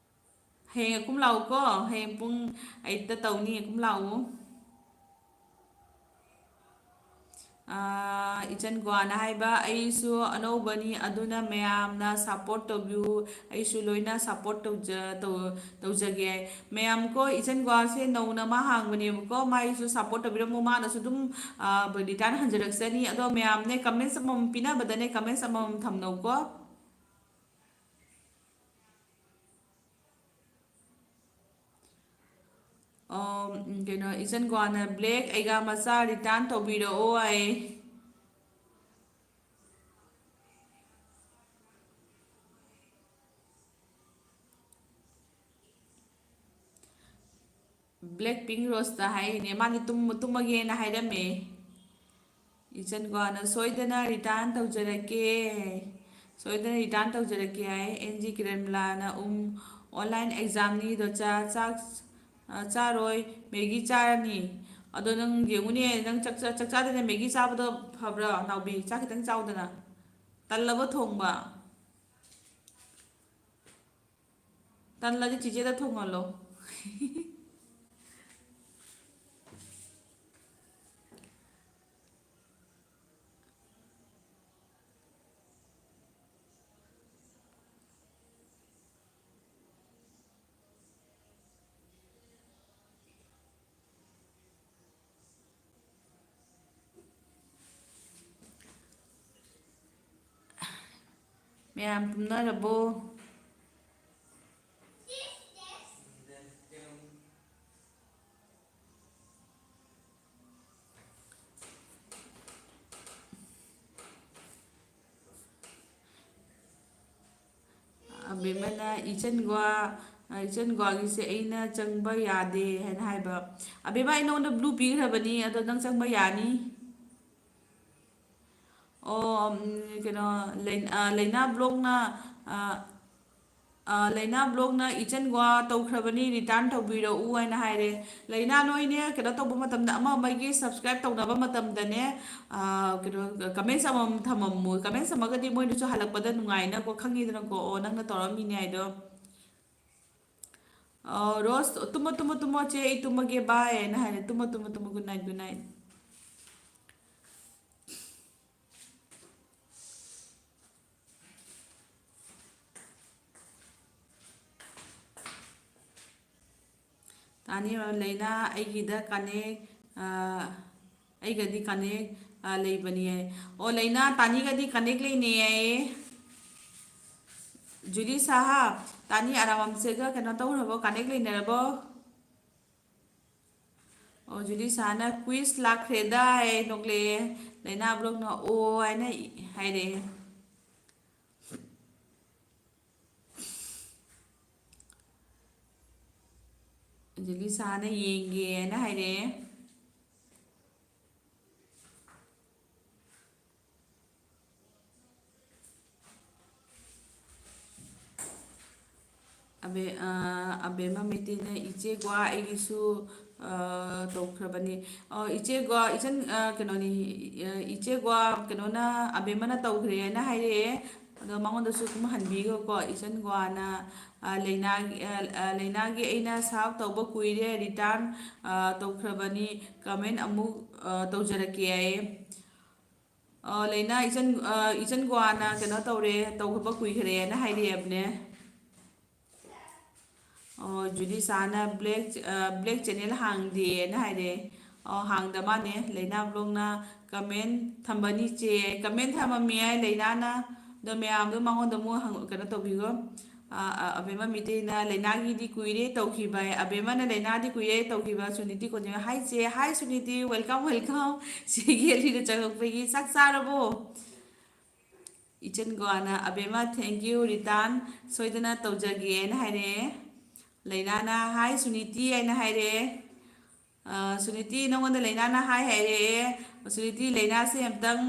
ꯍꯌꯦꯡ ꯑꯀꯨꯝ ꯂꯥꯛꯎꯀꯣ, ꯍꯌꯦꯡ ꯄꯨꯡ eightꯇ ꯇꯧꯅꯤ, ꯑꯀꯨꯝ ꯂꯥꯛꯎ꯫ ꯑꯥ, ꯏꯆꯟ ꯒ꯭ꯋꯥꯅ ꯍꯥꯏꯕ, "ꯑꯩꯁꯨ ꯑꯅꯧꯕꯅꯤ, ꯑꯗꯨꯅ ꯃꯌꯥꯝꯅ support ꯇꯧꯕꯤꯌꯨ, ꯑꯩꯁꯨ ꯂꯣꯏꯅ support ꯇꯧꯖ-, ꯇꯧ-, ꯇꯧꯖꯒꯦ"꯫ ꯃꯌꯥꯝ ꯀꯣ, ꯏꯆꯟ ꯒ꯭ꯋꯥꯁꯦ ꯅꯧꯅ ꯃꯥ ꯍꯥꯡꯕꯅꯦꯕꯀꯣ, ꯃꯥꯏꯁꯨ support ꯇꯧꯕꯤꯔꯝꯃꯨ, ꯃꯥꯅꯁꯨ ꯑꯗꯨꯝ, ꯑꯥ, return ꯍꯟꯖꯔꯛꯆꯅꯤ꯫ ꯑꯗꯣ ꯃꯌꯥꯝꯅꯦ, comments ꯑꯃꯃꯝ ꯄꯤꯅꯕꯗꯅꯦ, comments ꯑꯃꯃꯝ ꯊꯝꯅꯧꯀꯣ꯫ ꯑꯣ, ꯎꯝ, ꯀꯩꯅꯣ, ꯏꯆꯟ ꯒ꯭ꯋꯥꯅ black ꯑꯩꯒꯥ ꯃꯆꯥ return ꯇꯧꯕꯤꯔꯛꯑꯣ ꯍꯥꯏ꯫ ꯕ꯭ꯂꯦꯛ ꯄꯤꯡ ꯔꯣꯁꯇ ꯍꯥꯏꯔꯤꯅꯦ, ꯃꯥꯗꯤ ꯇꯨꯝ-, ꯇꯨꯝꯃꯒꯦꯅ ꯍꯥꯏꯔꯝꯃꯦ꯫ ꯏꯆꯟ ꯒꯣꯋꯥꯅ ꯁꯣꯏꯗꯅ return ꯇꯧꯖꯔꯛꯀꯦ, ꯁꯣꯏꯗꯅ return ꯇꯧꯖꯔꯛꯀꯦ ꯍꯥꯏ꯫ ꯑꯦꯟ ꯖꯤ ꯀꯤꯔꯟꯃꯂꯥꯅ, ꯎꯝ, online examꯅꯤ ꯗꯣꯆꯥ, ꯆꯥꯛ, ꯑ, ꯆꯥꯔꯣꯏ, ꯃꯦꯒꯤ ꯆꯥꯔꯅꯤ꯫ ꯑꯗꯣ ꯅꯪ ꯌꯦꯡꯉꯨꯅꯦ, ꯅꯪ ꯆꯥꯛ ꯆꯥ-, ꯆꯥꯛ ꯆꯥꯗꯅ ꯃꯦꯒꯤ ꯆꯥꯕꯗꯣ ꯐꯕ꯭ꯔꯥ, ꯅꯥꯎꯕꯤ? ꯆꯥꯛ ꯈꯤꯇꯪ ꯆꯥꯎꯗꯅ꯫ ꯇꯜꯂꯕꯣ ꯊꯣꯡꯕ? ꯇꯜꯂꯗꯤ ꯆꯤꯆꯦꯗ ꯊꯣꯡꯍꯜꯂꯣ꯫ ꯃꯌꯥꯝ ꯇꯨꯝꯅꯔꯕꯣ? ꯑꯕꯦꯝꯃꯅ, "ꯏꯆꯟ ꯒ꯭ꯋꯥ, ꯏꯆꯟ ꯒ꯭ꯋꯥꯒꯤꯁꯦ ꯑꯩꯅ ꯆꯪꯕ ꯌꯥꯗꯦ" ꯍꯥꯏꯅ ꯍꯥꯏꯕ꯫ ꯑꯕꯦꯝꯃ, ꯑꯩ ꯅꯉꯣꯟꯗ blue ꯄꯤꯈ꯭ꯔꯕꯅꯤ, ꯑꯗꯣ ꯅꯪ ꯆꯪꯕ ꯌꯥꯅꯤ꯫ ꯑꯣ, ꯎꯝ, ꯀꯩꯅꯣ, ꯂꯩ-, ꯑ, ꯂꯩꯅꯥ ꯕ꯭ꯂꯣꯛꯅ, ꯑ, ꯑ, ꯂꯩꯅꯥ ꯕ꯭ꯂꯣꯛꯅ "ꯏꯆꯟ ꯒ꯭ꯋꯥ ꯇꯧꯈ꯭ꯔꯕꯅꯤ, return ꯇꯧꯕꯤꯔꯛꯎ" ꯍꯥꯏꯅ ꯍꯥꯏꯔꯦ꯫ ꯂꯩꯅꯥ, ꯅꯣꯏꯅꯦ ꯀꯩꯅꯣ ꯇꯧꯕ ꯃꯇꯝꯗ, ꯑꯃ ꯑꯃꯒꯤ subscribe ꯇꯧꯅꯕ ꯃꯇꯝꯗꯅꯦ, ꯑ, ꯀꯩꯅꯣ, comments ꯑꯃꯃꯝ ꯊꯝꯃꯝꯃꯨ꯫ Comments ꯊꯝꯃꯒꯗꯤ ꯃꯣꯏꯅꯁꯨ ꯍꯜꯂꯛꯄꯗ ꯅꯨꯡꯉꯥꯏꯅꯀꯣ, ꯈꯪꯉꯤꯗꯅꯀꯣ, "ꯑꯣ, ꯅꯪꯅ ꯇꯧꯔꯛꯑꯝꯃꯤꯅꯦ" ꯍꯥꯏꯗꯣ꯫ ꯑ, ꯔꯣꯁ, "ꯇꯨꯝꯃꯣ, ꯇꯨꯝꯃꯣ, ꯇꯨꯝꯃꯣ, ꯆꯦ, ꯑꯩ ꯇꯨꯝꯃꯒꯦ, bye" ꯍꯥꯏꯅ ꯍꯥꯏꯔꯦ꯫ "ꯇꯨꯝꯃꯣ, ꯇꯨꯝꯃꯣ, ꯇꯨꯝꯃꯣ, good night, good night"꯫ ꯇꯥꯅꯤ, ꯂꯩꯅꯥ ꯑꯩꯒꯤꯗ connect, ꯑ, ꯑꯩꯒꯗꯤ connect, ꯑ, ꯂꯩꯕꯅꯤ ꯍꯥꯏ꯫ ꯑꯣ, ꯂꯩꯅꯥ ꯇꯥꯅꯤꯒꯗꯤ connect ꯂꯩꯅꯩ ꯍꯥꯏꯌꯦ꯫ ꯖꯨꯂꯤ ꯁꯥꯍꯥ, ꯇꯥꯅꯤ ꯑꯔꯥꯃꯝꯁꯦꯒ ꯀꯩꯅꯣ ꯇꯧꯈ꯭ꯔꯕꯣ? Connect ꯂꯩꯅꯔꯕꯣ? ꯑꯣ, ꯖꯨꯂꯤ ꯁꯥꯍꯥꯅ "Quiz ꯂꯥꯛꯈ꯭ꯔꯦꯗꯥꯏ", ꯅꯣꯛꯂꯛꯑꯦ꯫ ꯂꯩꯅꯥ ꯕ꯭ꯂꯣꯛꯅ "ꯑꯣ" ꯍꯥꯏꯅ ꯍꯥꯏꯔꯛꯑꯦ꯫ ꯖꯨꯂꯤꯁꯥꯅ ꯌꯦꯡꯒꯦꯅ ꯍꯥꯏꯔꯛꯑꯦ꯫ ꯑꯕꯦ-, ꯑ, ꯑꯕꯦꯝꯃ ꯃꯩꯇꯩꯅ, "ꯏꯆꯦ ꯒ꯭ꯋꯥ ꯑꯩꯒꯤꯁꯨ, ꯑ, ꯇꯧꯈ꯭ꯔꯕꯅꯤ"꯫ ꯑꯣ, ꯏꯆꯦ ꯒ꯭ꯋꯥ, ꯏꯆꯟ, ꯑ, ꯀꯩꯅꯣꯅꯤ, ꯑ, ꯏꯆꯦ ꯒ꯭ꯋꯥ, ꯀꯩꯅꯣꯅ, ꯑꯕꯦꯝꯃꯅ ꯇꯧꯈ꯭ꯔꯦꯅ ꯍꯥꯏꯔꯛꯑꯦ꯫ ꯑꯗꯣ ꯃꯉꯣꯟꯗꯁꯨ ꯑꯗꯨꯝ ꯍꯟꯕꯤꯈꯣꯀꯣ꯫ ꯏꯆꯟ ꯒ꯭ꯋꯥꯅ, ꯑ, ꯂꯩꯅꯥꯒꯤ, ꯑ, ꯑ, ꯂꯩꯅꯥꯒꯤ ꯑꯩꯅ ꯁꯥꯞ ꯇꯧꯕ ꯀꯨꯏꯔꯦ, return, ꯑ, ꯇꯧꯈ꯭ꯔꯕꯅꯤ, comment ꯑꯃꯨꯛ, ꯑ, ꯇꯧꯖꯔꯛꯀꯦ ꯍꯥꯏꯌꯦ꯫ ꯑ, ꯂꯩꯅꯥ ꯏꯆꯟ, ꯑ, ꯏꯆꯟ ꯒ꯭ꯋꯥꯅ ꯀꯩꯅꯣ ꯇꯧꯔꯦ, ꯇꯧꯈ꯭ꯔꯕ ꯀꯨꯏꯈ꯭ꯔꯦꯅ ꯍꯥꯏꯔꯛꯑꯦꯕꯅꯦ꯫ ꯑꯣ, ꯖꯨꯂꯤꯁꯥꯅ black, ꯑ, black channel ꯍꯥꯡꯗꯦꯅ ꯍꯥꯏꯔꯦ꯫ ꯑꯣ, ꯍꯥꯡꯗ ꯃꯥꯅꯦ꯫ ꯂꯩꯅꯥ vlogꯅ comment ꯊꯝꯕꯅꯤ ꯆꯦ꯫ Comment ꯊꯝꯃꯝꯃꯤ ꯍꯥꯏ ꯂꯩꯅꯥꯅ꯫ ꯑꯗꯣ ꯃꯌꯥꯝꯗꯣ ꯃꯉꯣꯟꯗ ꯑꯃꯨꯛ ꯍꯪ-, ꯀꯩꯅꯣ ꯇꯧꯕꯤꯈꯣ꯫ ꯑ, ꯑ, ꯑꯕꯦꯝꯃ ꯃꯤꯇꯩꯅ ꯂꯩꯅꯥꯒꯤꯗꯤ ꯀꯨꯏꯔꯦ ꯇꯧꯈꯤꯕ ꯍꯥꯏ꯫ ꯑꯕꯦꯝꯃꯅ ꯂꯩꯅꯥꯗꯤ ꯀꯨꯏꯔꯦ ꯇꯧꯈꯤꯕ꯫ ꯁꯨꯅꯤꯇꯤ ꯀꯣꯟꯖꯦ꯫ Hi ꯆꯦ, hi ꯁꯨꯅꯤꯇꯤ, welcome, welcome꯫ ꯆꯦꯒꯤ ꯑꯂꯤꯗ ꯆꯪꯉꯛꯄꯒꯤ ꯆꯥꯛ ꯆꯥꯔꯕꯣ? ꯏꯆꯟ ꯒꯣꯋꯥꯅ, "ꯑꯕꯦꯝꯃ, thank you, return ꯁꯣꯏꯗꯅ ꯇꯧꯖꯒꯦꯅ" ꯍꯥꯏꯔꯛꯑꯦ꯫ ꯂꯩꯅꯥꯅ, "Hi ꯁꯨꯅꯤꯇꯤ" ꯍꯥꯏꯅ ꯍꯥꯏꯔꯛꯑꯦ꯫ ꯑ, ꯁꯨꯅꯤꯇꯤ, ꯅꯉꯣꯟꯗ ꯂꯩꯅꯥꯅ hi ꯍꯥꯏꯔꯛꯑꯦ꯫ ꯁꯨꯅꯤꯇꯤ, ꯂꯩꯅꯥꯁꯦ ꯑꯝꯇꯪ,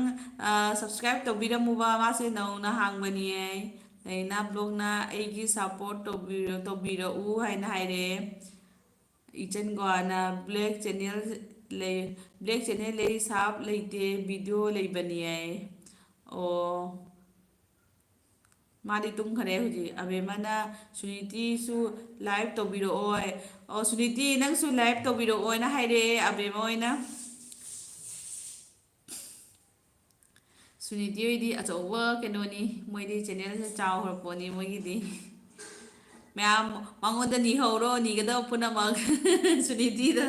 ꯑ, subscribe ꯇꯧꯕꯤꯔꯝꯃꯨꯕ, ꯃꯥꯁꯦ ꯅꯧꯅ ꯍꯥꯡꯕꯅꯤ ꯍꯥꯏ꯫ ꯂꯩꯅꯥ vlogꯅ ꯑꯩꯒꯤ support ꯇꯧꯕꯤꯔ-, ꯇꯧꯕꯤꯔꯛꯎ ꯍꯥꯏꯅ ꯍꯥꯏꯔꯛꯑꯦ꯫ ꯏꯆꯟ ꯒꯣꯋꯥꯅ, "Black channel ꯂꯩ, black channel ꯂꯩ, ꯁꯥꯞ ꯂꯩꯇꯦ, video ꯂꯩꯕꯅꯤ" ꯍꯥꯏ꯫ ꯑꯣ, ꯃꯥꯗꯤ ꯇꯨꯝꯈꯔꯦ ꯍꯧꯖꯤꯛ꯫ ꯑꯕꯦꯝꯃꯅ, "ꯁꯨꯅꯤꯇꯤꯁꯨ live ꯇꯧꯕꯤꯔꯛꯑꯣ" ꯍꯥꯏ꯫ ꯑꯣ, ꯁꯨꯅꯤꯇꯤ, ꯅꯪꯁꯨ live ꯇꯧꯕꯤꯔꯛꯑꯣꯅ ꯍꯥꯏꯔꯛꯑꯦ ꯑꯕꯦꯝꯃ ꯍꯣꯏꯅ꯫ ꯁꯨꯅꯤꯇꯤ ꯍꯣꯏꯗꯤ ꯑꯆꯧꯕ ꯀꯩꯅꯣꯅꯤ, ꯃꯣꯏꯗꯤ channelꯁꯦ ꯆꯥꯎꯈ꯭ꯔ ꯄꯣꯠꯅꯤ ꯃꯣꯏꯒꯤꯗꯤ꯫ ꯃꯌꯥꯝ ꯃꯉꯣꯟꯗ ꯅꯤꯍꯧꯔꯣ, ꯅꯤꯒꯗꯕ ꯄꯨꯝꯅꯃꯛ ꯁꯨꯅꯤꯇꯤꯗ꯫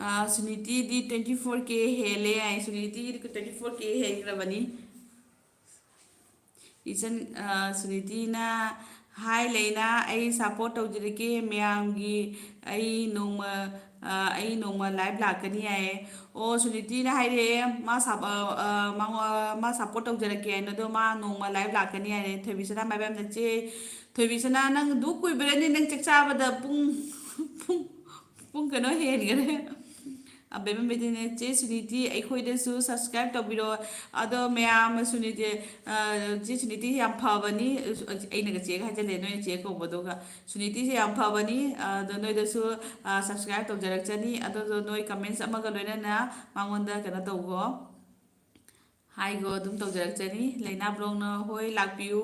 ꯑꯥ, ꯁꯨꯅꯤꯇꯤꯗꯤ twenty four K ꯍꯦꯜꯂꯦ ꯍꯥꯏ꯫ ꯁꯨꯅꯤꯇꯤꯒꯤꯗꯤ twenty four K ꯍꯦꯟꯈ꯭ꯔꯕꯅꯤ꯫ ꯏꯆꯟ, ꯑꯥ, ꯁꯨꯅꯤꯇꯤꯅ, "ꯍꯥꯏ ꯂꯩꯅꯥ, ꯑꯩ ꯁꯞꯄꯣꯔꯠ ꯇꯧꯖꯔꯛꯀꯦ ꯃꯌꯥꯝꯒꯤ, ꯑꯩ ꯅꯣꯡꯃ, ꯑꯥ, ꯑꯩ ꯅꯣꯡꯃ ꯂꯥꯏꯚ ꯂꯥꯛꯀꯅꯤ" ꯍꯥꯏꯌꯦ꯫ ꯑꯣ, ꯁꯨꯅꯤꯇꯤꯅ ꯍꯥꯏꯔꯛꯑꯦ, ꯃꯥ ꯁꯞ-, ꯑꯥ, ꯑꯥ, ꯃꯉꯣ-, ꯃꯥ ꯁꯞꯄꯣꯔꯠ ꯇꯧꯖꯔꯛꯀꯦ ꯍꯥꯏꯅ, ꯑꯗꯣ ꯃꯥ ꯅꯣꯡꯃ ꯂꯥꯏꯚ ꯂꯥꯛꯀꯅꯤ ꯍꯥꯏꯔꯦ꯫ ꯊꯣꯏꯕꯤꯁꯅꯥ ꯃꯥꯏꯕꯝꯅ, "ꯆꯦ, ꯊꯣꯏꯕꯤꯁꯅꯥ, ꯅꯪ ꯑꯗꯨ ꯀꯨꯏꯕ꯭ꯔꯅꯦ ꯅꯪ ꯆꯥꯛ ꯆꯥꯕꯗ ꯄꯨꯡ, ꯄꯨꯡ, ꯄꯨꯡ ꯀꯩꯅꯣ ꯍꯦꯟꯈꯔꯦ?" ꯑꯕꯦꯝꯃ ꯃꯩꯇꯩꯅ, "ꯆꯦ ꯁꯨꯅꯤꯇꯤ, ꯑꯩꯈꯣꯏꯗꯁꯨ ꯁꯕꯁꯀ꯭ꯔꯥꯏꯕ ꯇꯧꯕꯤꯔꯣ꯫" ꯑꯗꯣ ꯃꯌꯥꯝ ꯁꯨꯅꯤꯇꯤ, ꯑ, ꯆꯦ ꯁꯨꯅꯤꯇꯤ ꯌꯥꯝ ꯐꯕꯅꯤ꯫ ꯑꯩꯅꯒ ꯆꯦꯒ ꯍꯥꯏꯖꯜꯂꯦ, ꯅꯣꯏꯅ ꯆꯦ ꯀꯧꯕꯗꯨꯒ꯫ ꯁꯨꯅꯤꯇꯤꯁꯦ ꯌꯥꯝ ꯐꯕꯅꯤ꯫ ꯑꯗꯣ ꯅꯣꯏꯗꯁꯨ, ꯑ, ꯁꯕꯁꯀ꯭ꯔꯥꯏꯕ ꯇꯧꯖꯔꯛꯆꯅꯤ꯫ ꯑꯗꯣ ꯅꯣꯏ ꯀꯃꯦꯟꯁ ꯑꯃꯒ ꯂꯣꯏꯅꯅ ꯃꯉꯣꯟꯗ ꯀꯩꯅꯣ ꯇꯧꯒꯣ꯫ ꯍꯥꯏꯒꯣ ꯑꯗꯨꯝ ꯇꯧꯖꯔꯛꯆꯅꯤ꯫ ꯂꯩꯅꯥ ꯕ꯭ꯂꯣꯛꯅ, "ꯍꯣꯏ, ꯂꯥꯛꯄꯤꯌꯨ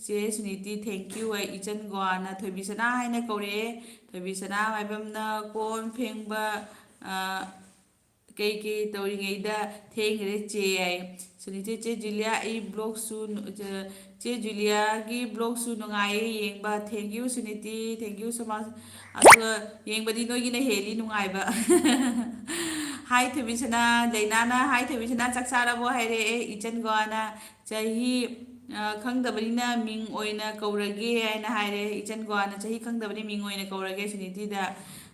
ꯆꯦ ꯁꯨꯅꯤꯇꯤ, thank you" ꯑꯩ ꯏꯆꯟ ꯒꯣꯋꯥꯅ ꯊꯣꯏꯕꯤꯁꯅꯥ ꯍꯥꯏꯅ ꯀꯧꯔꯛꯑꯦ꯫ ꯊꯣꯏꯕꯤꯁꯅꯥ ꯃꯥꯏꯕꯝꯅ ꯀꯣꯟ ꯐꯦꯡꯕ, ꯑ, ꯀꯩ ꯀꯩ ꯇꯧꯔꯤꯉꯩꯗ ꯊꯦꯡꯈ꯭ꯔꯦ ꯆꯦ ꯍꯥꯏ꯫ ꯁꯨꯅꯤꯇꯤ, "ꯆꯦ ꯖꯨꯂꯤꯌꯥ, ꯑꯩ ꯕ꯭ꯂꯣꯛꯁꯨ ꯅꯨ-, ꯆꯦ, ꯆꯦ ꯖꯨꯂꯤꯌꯥꯒꯤ ꯕ꯭ꯂꯣꯛꯁꯨ ꯅꯨꯡꯉꯥꯏꯌꯦ ꯌꯦꯡꯕ꯫ Thank you Suniti, thank you so much꯫" ꯑꯗꯨꯒ ꯌꯦꯡꯕꯗꯤ ꯅꯣꯏꯒꯤꯅ ꯍꯦꯜꯂꯤ ꯅꯨꯡꯉꯥꯏꯕ꯫ ꯍꯥꯏ ꯊꯣꯏꯕꯤꯁꯅꯥ, ꯂꯩꯅꯥꯅ, "ꯍꯥꯏ ꯊꯣꯏꯕꯤꯁꯅꯥ, ꯆꯥꯛ ꯆꯥꯔꯕꯣ?" ꯍꯥꯏꯔꯛꯑꯦ꯫ ꯏꯆꯟ ꯒꯣꯋꯥꯅ, "ꯆꯍꯤ, ꯑ, ꯈꯪꯗꯕꯅꯤꯅ ꯃꯤꯡ ꯑꯣꯏꯅ ꯀꯧꯔꯒꯦ" ꯍꯥꯏꯅ ꯍꯥꯏꯔꯦ꯫ ꯏꯆꯟ ꯒꯣꯋꯥꯅ, "ꯆꯍꯤ ꯈꯪꯗꯕꯅꯤ, ꯃꯤꯡ ꯑꯣꯏꯅ ꯀꯧꯔꯒꯦ ꯁꯨꯅꯤꯇꯤꯗ꯫"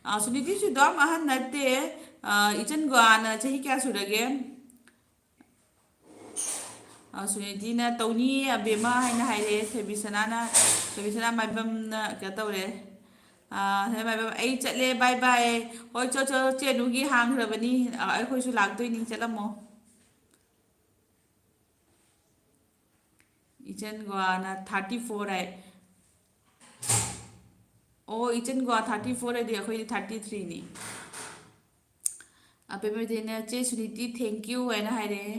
ꯑ, ꯁꯨꯅꯤꯇꯤꯁꯨ ꯑꯗꯨꯝ ꯑꯍꯟ ꯅꯠꯇꯦ꯫ ꯑ, ꯏꯆꯟ ꯒꯣꯋꯥꯅ ꯆꯍꯤ ꯀꯌꯥ ꯁꯨꯔꯒꯦ? ꯑ, ꯁꯨꯅꯤꯇꯤꯅ, "ꯇꯧꯅꯤꯌꯦ ꯑꯕꯦꯝꯃ" ꯍꯥꯏꯅ ꯍꯥꯏꯔꯛꯑꯦ꯫ ꯊꯣꯏꯕꯤꯁꯅꯥꯅ, ꯊꯣꯏꯕꯤꯁꯅꯥ ꯃꯥꯏꯕꯝꯅ ꯀꯩꯅꯣ ꯇꯧꯔꯦ꯫ ꯑ, ꯃꯥꯏꯕꯝ, "ꯑꯩ ꯆꯠꯂꯦ, bye bye꯫" "ꯍꯣꯏ, ꯆꯣ, ꯆꯣ, ꯆꯦ ꯅꯨꯒꯤ ꯍꯥꯡꯈ꯭ꯔꯕꯅꯤ꯫ ꯑ, ꯑꯩꯈꯣꯏꯁꯨ ꯂꯥꯛꯇꯣꯏꯅꯤ, ꯆꯠꯂꯝꯃꯣ꯫" ꯏꯆꯟ ꯒꯣꯋꯥꯅ thirty four ꯍꯥꯏ꯫ ꯑꯣ, ꯏꯆꯟ ꯒꯣꯋꯥ thirty four ꯍꯥꯏꯗꯤ ꯑꯩꯈꯣꯏꯗꯤ thirty three ꯅꯤ꯫ ꯑꯕꯦꯝꯃ ꯃꯩꯇꯩꯅ, "ꯆꯦ ꯁꯨꯅꯤꯇꯤ, thank you" ꯍꯥꯏꯅ ꯍꯥꯏꯔꯛꯑꯦ꯫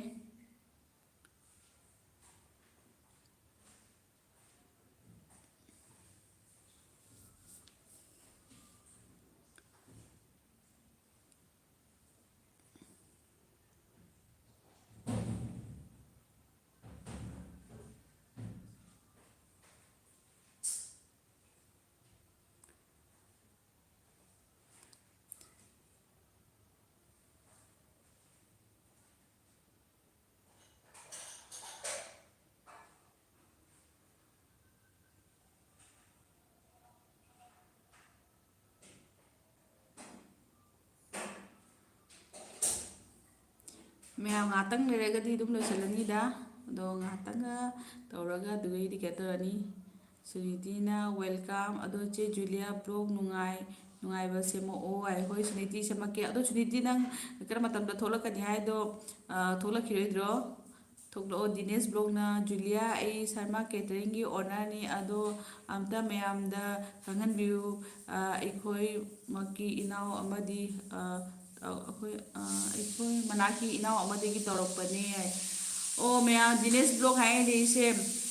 ꯃꯌꯥꯝ ꯉꯥꯏꯍꯥꯛꯇꯪ ꯂꯩꯔꯒꯗꯤ ꯑꯗꯨꯝ ꯂꯣꯏꯁꯤꯜꯂꯅꯤꯗ꯫ ꯑꯗꯣ ꯉꯥꯏꯍꯥꯛꯇꯪꯒ ꯇꯧꯔꯒ ꯑꯗꯨꯒꯩꯗꯤ ꯀꯩꯅꯣ ꯇꯧꯔꯅꯤ꯫ ꯁꯨꯅꯤꯇꯤꯅ welcome꯫ ꯑꯗꯣ ꯆꯦ ꯖꯨꯂꯤꯌꯥ vlog ꯅꯨꯡꯉꯥꯏ, ꯅꯨꯡꯉꯥꯏꯕ ꯁꯦꯝꯃꯛꯑꯣ ꯍꯥꯏ꯫ ꯍꯣꯏ ꯁꯨꯅꯤꯇꯤ, ꯁꯦꯝꯃꯛꯀꯦ꯫ ꯑꯗꯣ ꯁꯨꯅꯤꯇꯤ, ꯅꯪ ꯀꯔꯝꯕ ꯃꯇꯝꯗ ꯊꯣꯛꯂꯛꯀꯅꯤ ꯍꯥꯏꯗꯣ, ꯑ, ꯊꯣꯛꯂꯛꯈꯤꯔꯣꯏꯗ꯭ꯔꯣ? ꯊꯣꯛꯂꯛꯑꯣ꯫ ꯗꯤꯅꯦꯁ vlogꯅ, ꯖꯨꯂꯤꯌꯥ, ꯑꯩ ꯁꯔꯃ ꯀꯦꯇꯔꯤꯡꯒꯤ ownerꯅꯤ꯫ ꯑꯗꯣ ꯑꯝꯇ ꯃꯌꯥꯝꯗ ꯈꯪꯍꯟꯕꯤꯌꯨ, ꯑ, ꯑꯩꯈꯣꯏꯃꯛꯀꯤ ꯏꯅꯥꯎ ꯑꯃꯗꯤ, ꯑ, ꯑ, ꯑꯩꯈꯣꯏ, ꯑ, ꯑꯩꯈꯣꯏ ꯃꯅꯥꯛꯀꯤ ꯏꯅꯥꯎ ꯑꯃꯗꯒꯤ ꯇꯧꯔꯛꯄꯅꯦ꯫ ꯑꯣ, ꯃꯌꯥꯝ, ꯗꯤꯅꯦꯁ vlog ꯍꯥꯏꯔꯤꯁꯦ,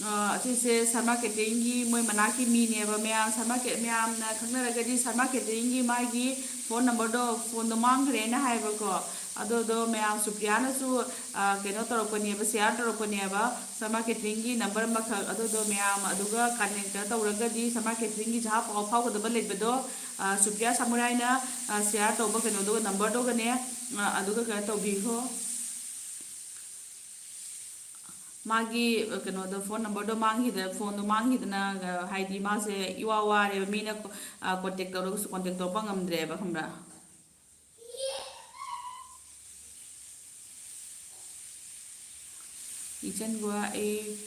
ꯑ, ꯑꯁꯤꯁꯦ ꯁꯔꯃ ꯀꯦꯇꯔꯤꯡꯒꯤ ꯃꯣꯏ ꯃꯅꯥꯛꯀꯤ ꯃꯤꯅꯦꯕ꯫ ꯃꯌꯥꯝ, ꯁꯔꯃ ꯀꯦ-, ꯃꯌꯥꯝꯅ ꯈꯪꯅꯔꯒꯗꯤ ꯁꯔꯃ ꯀꯦꯇꯔꯤꯡꯒꯤ ꯃꯥꯒꯤ phone numberꯗꯣ, phoneꯗꯣ ꯃꯥꯡꯈ꯭ꯔꯦꯅ ꯍꯥꯏꯕꯀꯣ꯫ ꯑꯗꯨꯗꯣ ꯃꯌꯥꯝ, ꯁꯨꯄ꯭ꯔꯤꯌꯥꯅꯁꯨ, ꯑ, ꯀꯩꯅꯣ ꯇꯧꯔꯛꯄꯅꯦꯕ, share ꯇꯧꯔꯛꯄꯅꯦꯕ, ꯁꯔꯃ ꯀꯦꯇꯔꯤꯡꯒꯤ number ꯑꯃꯈꯛ꯫ ꯑꯗꯨꯗꯣ ꯃꯌꯥꯝ ꯑꯗꯨꯒ connect ꯇꯧꯔꯒꯗꯤ, ꯁꯔꯃ ꯀꯦꯇꯔꯤꯡꯒꯤ ꯆꯍꯥ ꯄꯥꯎ ꯐꯥꯎꯒꯗꯕ ꯂꯩꯕꯗꯣ, ꯑ, ꯁꯨꯄ꯭ꯔꯤꯌꯥ ꯁꯃꯨꯔꯥꯏꯅ, ꯑ, share ꯇꯧꯕ ꯀꯩꯅꯣꯗꯨꯒ, numberꯗꯨꯒꯅꯦ, ꯑ, ꯑꯗꯨꯒ ꯀꯩꯅꯣ ꯇꯧꯕꯤꯈꯣ꯫ ꯃꯥꯒꯤ, ꯑ, ꯀꯩꯅꯣꯗꯣ, phone numberꯗꯣ ꯃꯥꯡꯈꯤꯗ-, phoneꯗꯣ ꯃꯥꯡꯈꯤꯗꯅ, ꯑ, ꯍꯥꯏꯗꯤ ꯃꯥꯁꯦ ꯏꯋꯥ ꯋꯥꯔꯦꯕ, ꯃꯤꯅ ꯀꯣ-, ꯑ, contact ꯇꯧꯔꯒꯁꯨ contact ꯇꯧꯔꯛꯄ ꯉꯝꯗ꯭ꯔꯦꯕ, ꯈꯪꯕ꯭ꯔꯥ? ꯏꯆꯟꯒ ꯑꯩ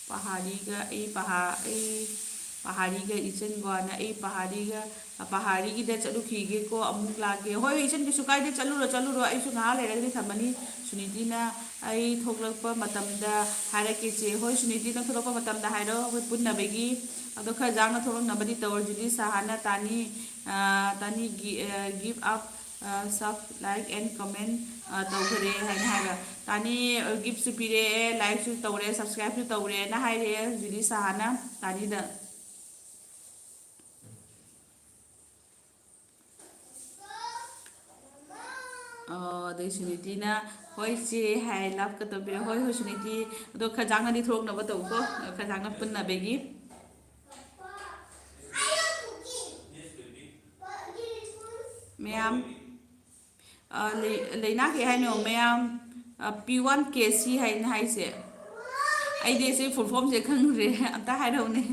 ꯄꯍꯥꯔꯤꯒ, ꯑꯩ ꯄꯍꯥ-, ꯑꯩ ꯄꯍꯥꯔꯤꯒ ꯏꯆꯟꯒꯅ, ꯑꯩ ꯄꯍꯥꯔꯤꯒ, ꯄꯍꯥꯔꯤꯒꯤꯗ ꯆꯠꯂꯨꯈꯤꯒꯦꯀꯣ, ꯑꯃꯨꯛ ꯂꯥꯛꯀꯦ꯫ ꯍꯣꯏ, ꯏꯆꯟ, ꯀꯩꯁꯨ ꯀꯥꯏꯗꯦ, ꯆꯠꯂꯨꯔꯣ, ꯆꯠꯂꯨꯔꯣ, ꯑꯩꯁꯨ ꯉꯥꯏꯍꯥꯛ ꯂꯩꯔꯒꯗꯤ ꯊꯝꯃꯅꯤ꯫ ꯁꯨꯅꯤꯇꯤꯅ, ꯑꯩ ꯊꯣꯛꯂꯛꯄ ꯃꯇꯝꯗ ꯍꯥꯏꯔꯛꯀꯦ, ꯆꯦ꯫ ꯍꯣꯏ, ꯁꯨꯅꯤꯇꯤ, ꯅꯪ ꯊꯣꯛꯂꯛꯄ ꯃꯇꯝꯗ ꯍꯥꯏꯔꯛꯑꯣ, ꯑꯩꯈꯣꯏ ꯄꯨꯟꯅꯕꯒꯤ꯫ ꯑꯗꯣ ꯈꯔ ꯌꯥꯡꯅ ꯊꯣꯛꯂꯛꯅꯕꯗꯤ ꯇꯧꯔꯣ꯫ ꯖꯨꯂꯤ ꯁꯍꯥꯅ, ꯇꯥꯅꯤ, ꯑ, ꯇꯥꯅꯤ ꯒꯤ-, ꯑ, give up, ꯑ, sub, like and comment, ꯑ, ꯇꯧꯈ꯭ꯔꯦ ꯍꯥꯏꯅ ꯍꯥꯏꯕ꯫ ꯇꯥꯅꯤ, ꯑ, giftꯁꯨ ꯄꯤꯔꯛꯑꯦ, likeꯁꯨ ꯇꯧꯔꯦ, subscribeꯁꯨ ꯇꯧꯔꯦꯅ ꯍꯥꯏꯔꯛꯑꯦ ꯖꯨꯂꯤ ꯁꯍꯥꯅ ꯇꯥꯅꯤꯗ꯫ ꯑꯣ, ꯑꯗꯩ ꯁꯨꯅꯤꯇꯤꯅ, "ꯍꯣꯏ ꯆꯦ" ꯍꯥꯏ, love ꯀ ꯇꯧꯕꯤꯔꯦ꯫ ꯍꯣꯏ, ꯍꯣꯏ, ꯁꯨꯅꯤꯇꯤ, ꯑꯗꯣ ꯈꯔ ꯌꯥꯡꯅꯗꯤ ꯊꯣꯛꯂꯛꯅꯕ ꯇꯧꯀꯣ, ꯈꯔ ꯌꯥꯡꯅ ꯄꯨꯟꯅꯕꯒꯤ꯫ ꯃꯌꯥꯝ, ꯑ, ꯂꯩ-, ꯂꯩꯅꯥ ꯀꯩ ꯍꯥꯏꯅꯣ ꯃꯌꯥꯝ? ꯑ, P one K C ꯍꯥꯏꯅ ꯍꯥꯏꯁꯦ꯫ ꯑꯩꯗꯤ ꯁꯤ full formꯁꯦ ꯈꯪꯗ꯭ꯔꯦ, ꯑꯝꯇ ꯍꯥꯏꯔꯛꯎꯅꯦ꯫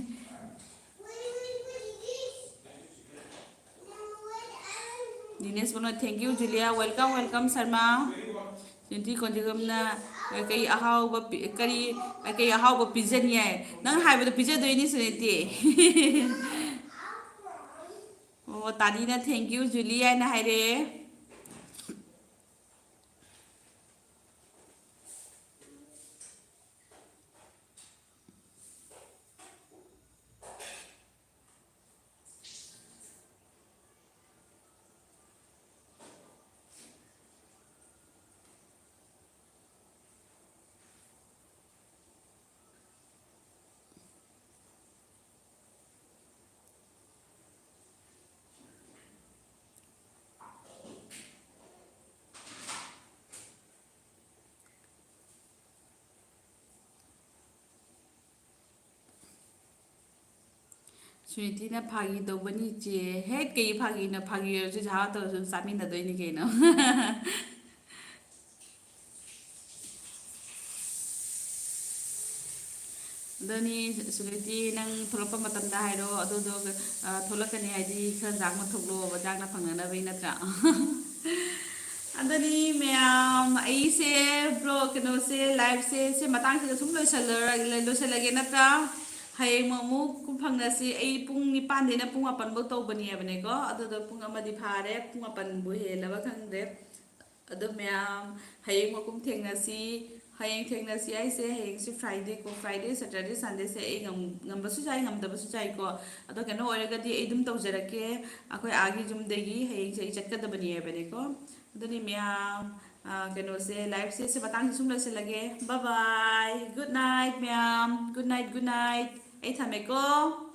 ꯗꯤꯅꯦꯁ ꯕꯅꯣꯠ, thank you, Julia, welcome, welcome, Sharma. Suniti ꯀꯣꯟꯖꯤꯒꯝꯅ, ꯑ, ꯀꯩ ꯑꯍꯥꯎꯕ ꯄꯤ-, ꯀꯔꯤ, ꯑ, ꯀꯩ ꯑꯍꯥꯎꯕ ꯄꯤꯖꯅꯤ ꯍꯥꯏ? ꯅꯪ ꯍꯥꯏꯕꯗꯣ ꯄꯤꯖꯗꯣꯏꯅꯤ, ꯁꯨꯅꯤꯇꯤ꯫ ꯑꯣ, ꯇꯥꯅꯤꯅ thank you, ꯖꯨꯂꯤ ꯍꯥꯏꯅ ꯍꯥꯏꯔꯛꯑꯦ꯫ ꯁꯨꯅꯤꯇꯤꯅ ꯐꯥꯒꯤ ꯇꯧꯕꯅꯤ ꯏꯆꯦ꯫ ꯍꯦꯠ, ꯀꯩ ꯐꯥꯒꯤꯅꯣ? ꯐꯥꯒꯤ ꯑꯣꯏꯔꯁꯨ ꯖꯍꯥ ꯇꯧꯔꯁꯨ ꯆꯥꯃꯤꯟꯅꯗꯣꯏꯅꯤ ꯀꯩꯅꯣ꯫ ꯑꯗꯨꯅꯤ, ꯁꯨꯅꯤꯇꯤ, ꯅꯪ ꯊꯣꯛꯂꯛꯄ ꯃꯇꯝꯗ ꯍꯥꯏꯔꯣ, ꯑꯗꯨꯗꯣ, ꯑ, ꯊꯣꯛꯂꯛꯀꯅꯤ ꯍꯥꯏꯗꯤ ꯈꯔ ꯖꯥꯛꯅ ꯊꯣꯛꯂꯛꯑꯣꯕ, ꯖꯥꯛꯅ ꯐꯪꯅꯅꯕꯩ ꯅꯠꯇ꯭ꯔꯥ? ꯑꯗꯨꯅꯤ ꯃꯌꯥꯝ, ꯑꯩꯁꯦ ꯕ꯭ꯂꯣ-, ꯀꯩꯅꯣꯁꯦ, ꯂꯥꯏꯞꯁꯦ ꯁꯤ ꯃꯇꯥꯡꯁꯤꯗ ꯁꯨꯝ ꯂꯣꯏꯁꯜꯂꯔ-, ꯂꯣꯏꯁꯜꯂꯒꯦ ꯅꯠꯇ꯭ꯔꯥ? ꯍꯌꯦꯡꯃꯨꯛ ꯑꯃꯨꯛ ꯐꯪꯅꯁꯤ꯫ ꯑꯩ ꯄꯨꯡ ꯅꯤꯄꯥꯟꯗꯩꯅ ꯄꯨꯡ ꯃꯥꯄꯟꯐꯧ ꯇꯧꯕꯅꯦꯕꯅꯦꯀꯣ, ꯑꯗꯨꯗꯣ ꯄꯨꯡ ꯑꯃꯗꯤ ꯐꯥꯔꯦ, ꯄꯨꯡ ꯃꯥꯄꯟꯕꯨ ꯍꯦꯜꯂꯕ ꯈꯪꯗ꯭ꯔꯦ꯫ ꯑꯗꯣ ꯃꯌꯥꯝ, ꯍꯌꯦꯡ ꯃꯄꯨꯡ ꯊꯦꯡꯅꯁꯤ꯫ ꯍꯌꯦꯡ ꯊꯦꯡꯅꯁꯤ ꯍꯥꯏꯁꯦ, ꯍꯌꯦꯡꯁꯦ Friday ꯀꯣ, Friday, Saturday, Sundayꯁꯦ ꯑꯩ ꯉꯝ-, ꯉꯝꯕꯁꯨ ꯌꯥꯏ, ꯉꯝꯗꯕꯁꯨ ꯌꯥꯏꯀꯣ꯫ ꯑꯗꯣ ꯀꯩꯅꯣ ꯑꯣꯏꯔꯒꯗꯤ ꯑꯩ ꯑꯗꯨꯝ ꯇꯧꯖꯔꯛꯀꯦ꯫ ꯑꯩꯈꯣꯏ ꯑꯥꯒꯤ ꯌꯨꯝꯗꯒꯤ ꯍꯌꯦꯡꯁꯦ ꯑꯩ ꯆꯠꯀꯗꯕꯅꯤ ꯍꯥꯏꯕꯅꯦꯀꯣ꯫ ꯑꯗꯨꯅꯤ ꯃꯌꯥꯝ, ꯑ, ꯀꯩꯅꯣꯁꯦ, liveꯁꯦ ꯁꯤ ꯃꯇꯥꯡꯁꯤ ꯁꯨꯝ ꯂꯣꯏꯁꯤꯜꯂꯒꯦ꯫ Bye bye, good night ꯃꯌꯥꯝ, good night, good night꯫ ꯑꯩ ꯊꯝꯃꯦꯀꯣ꯫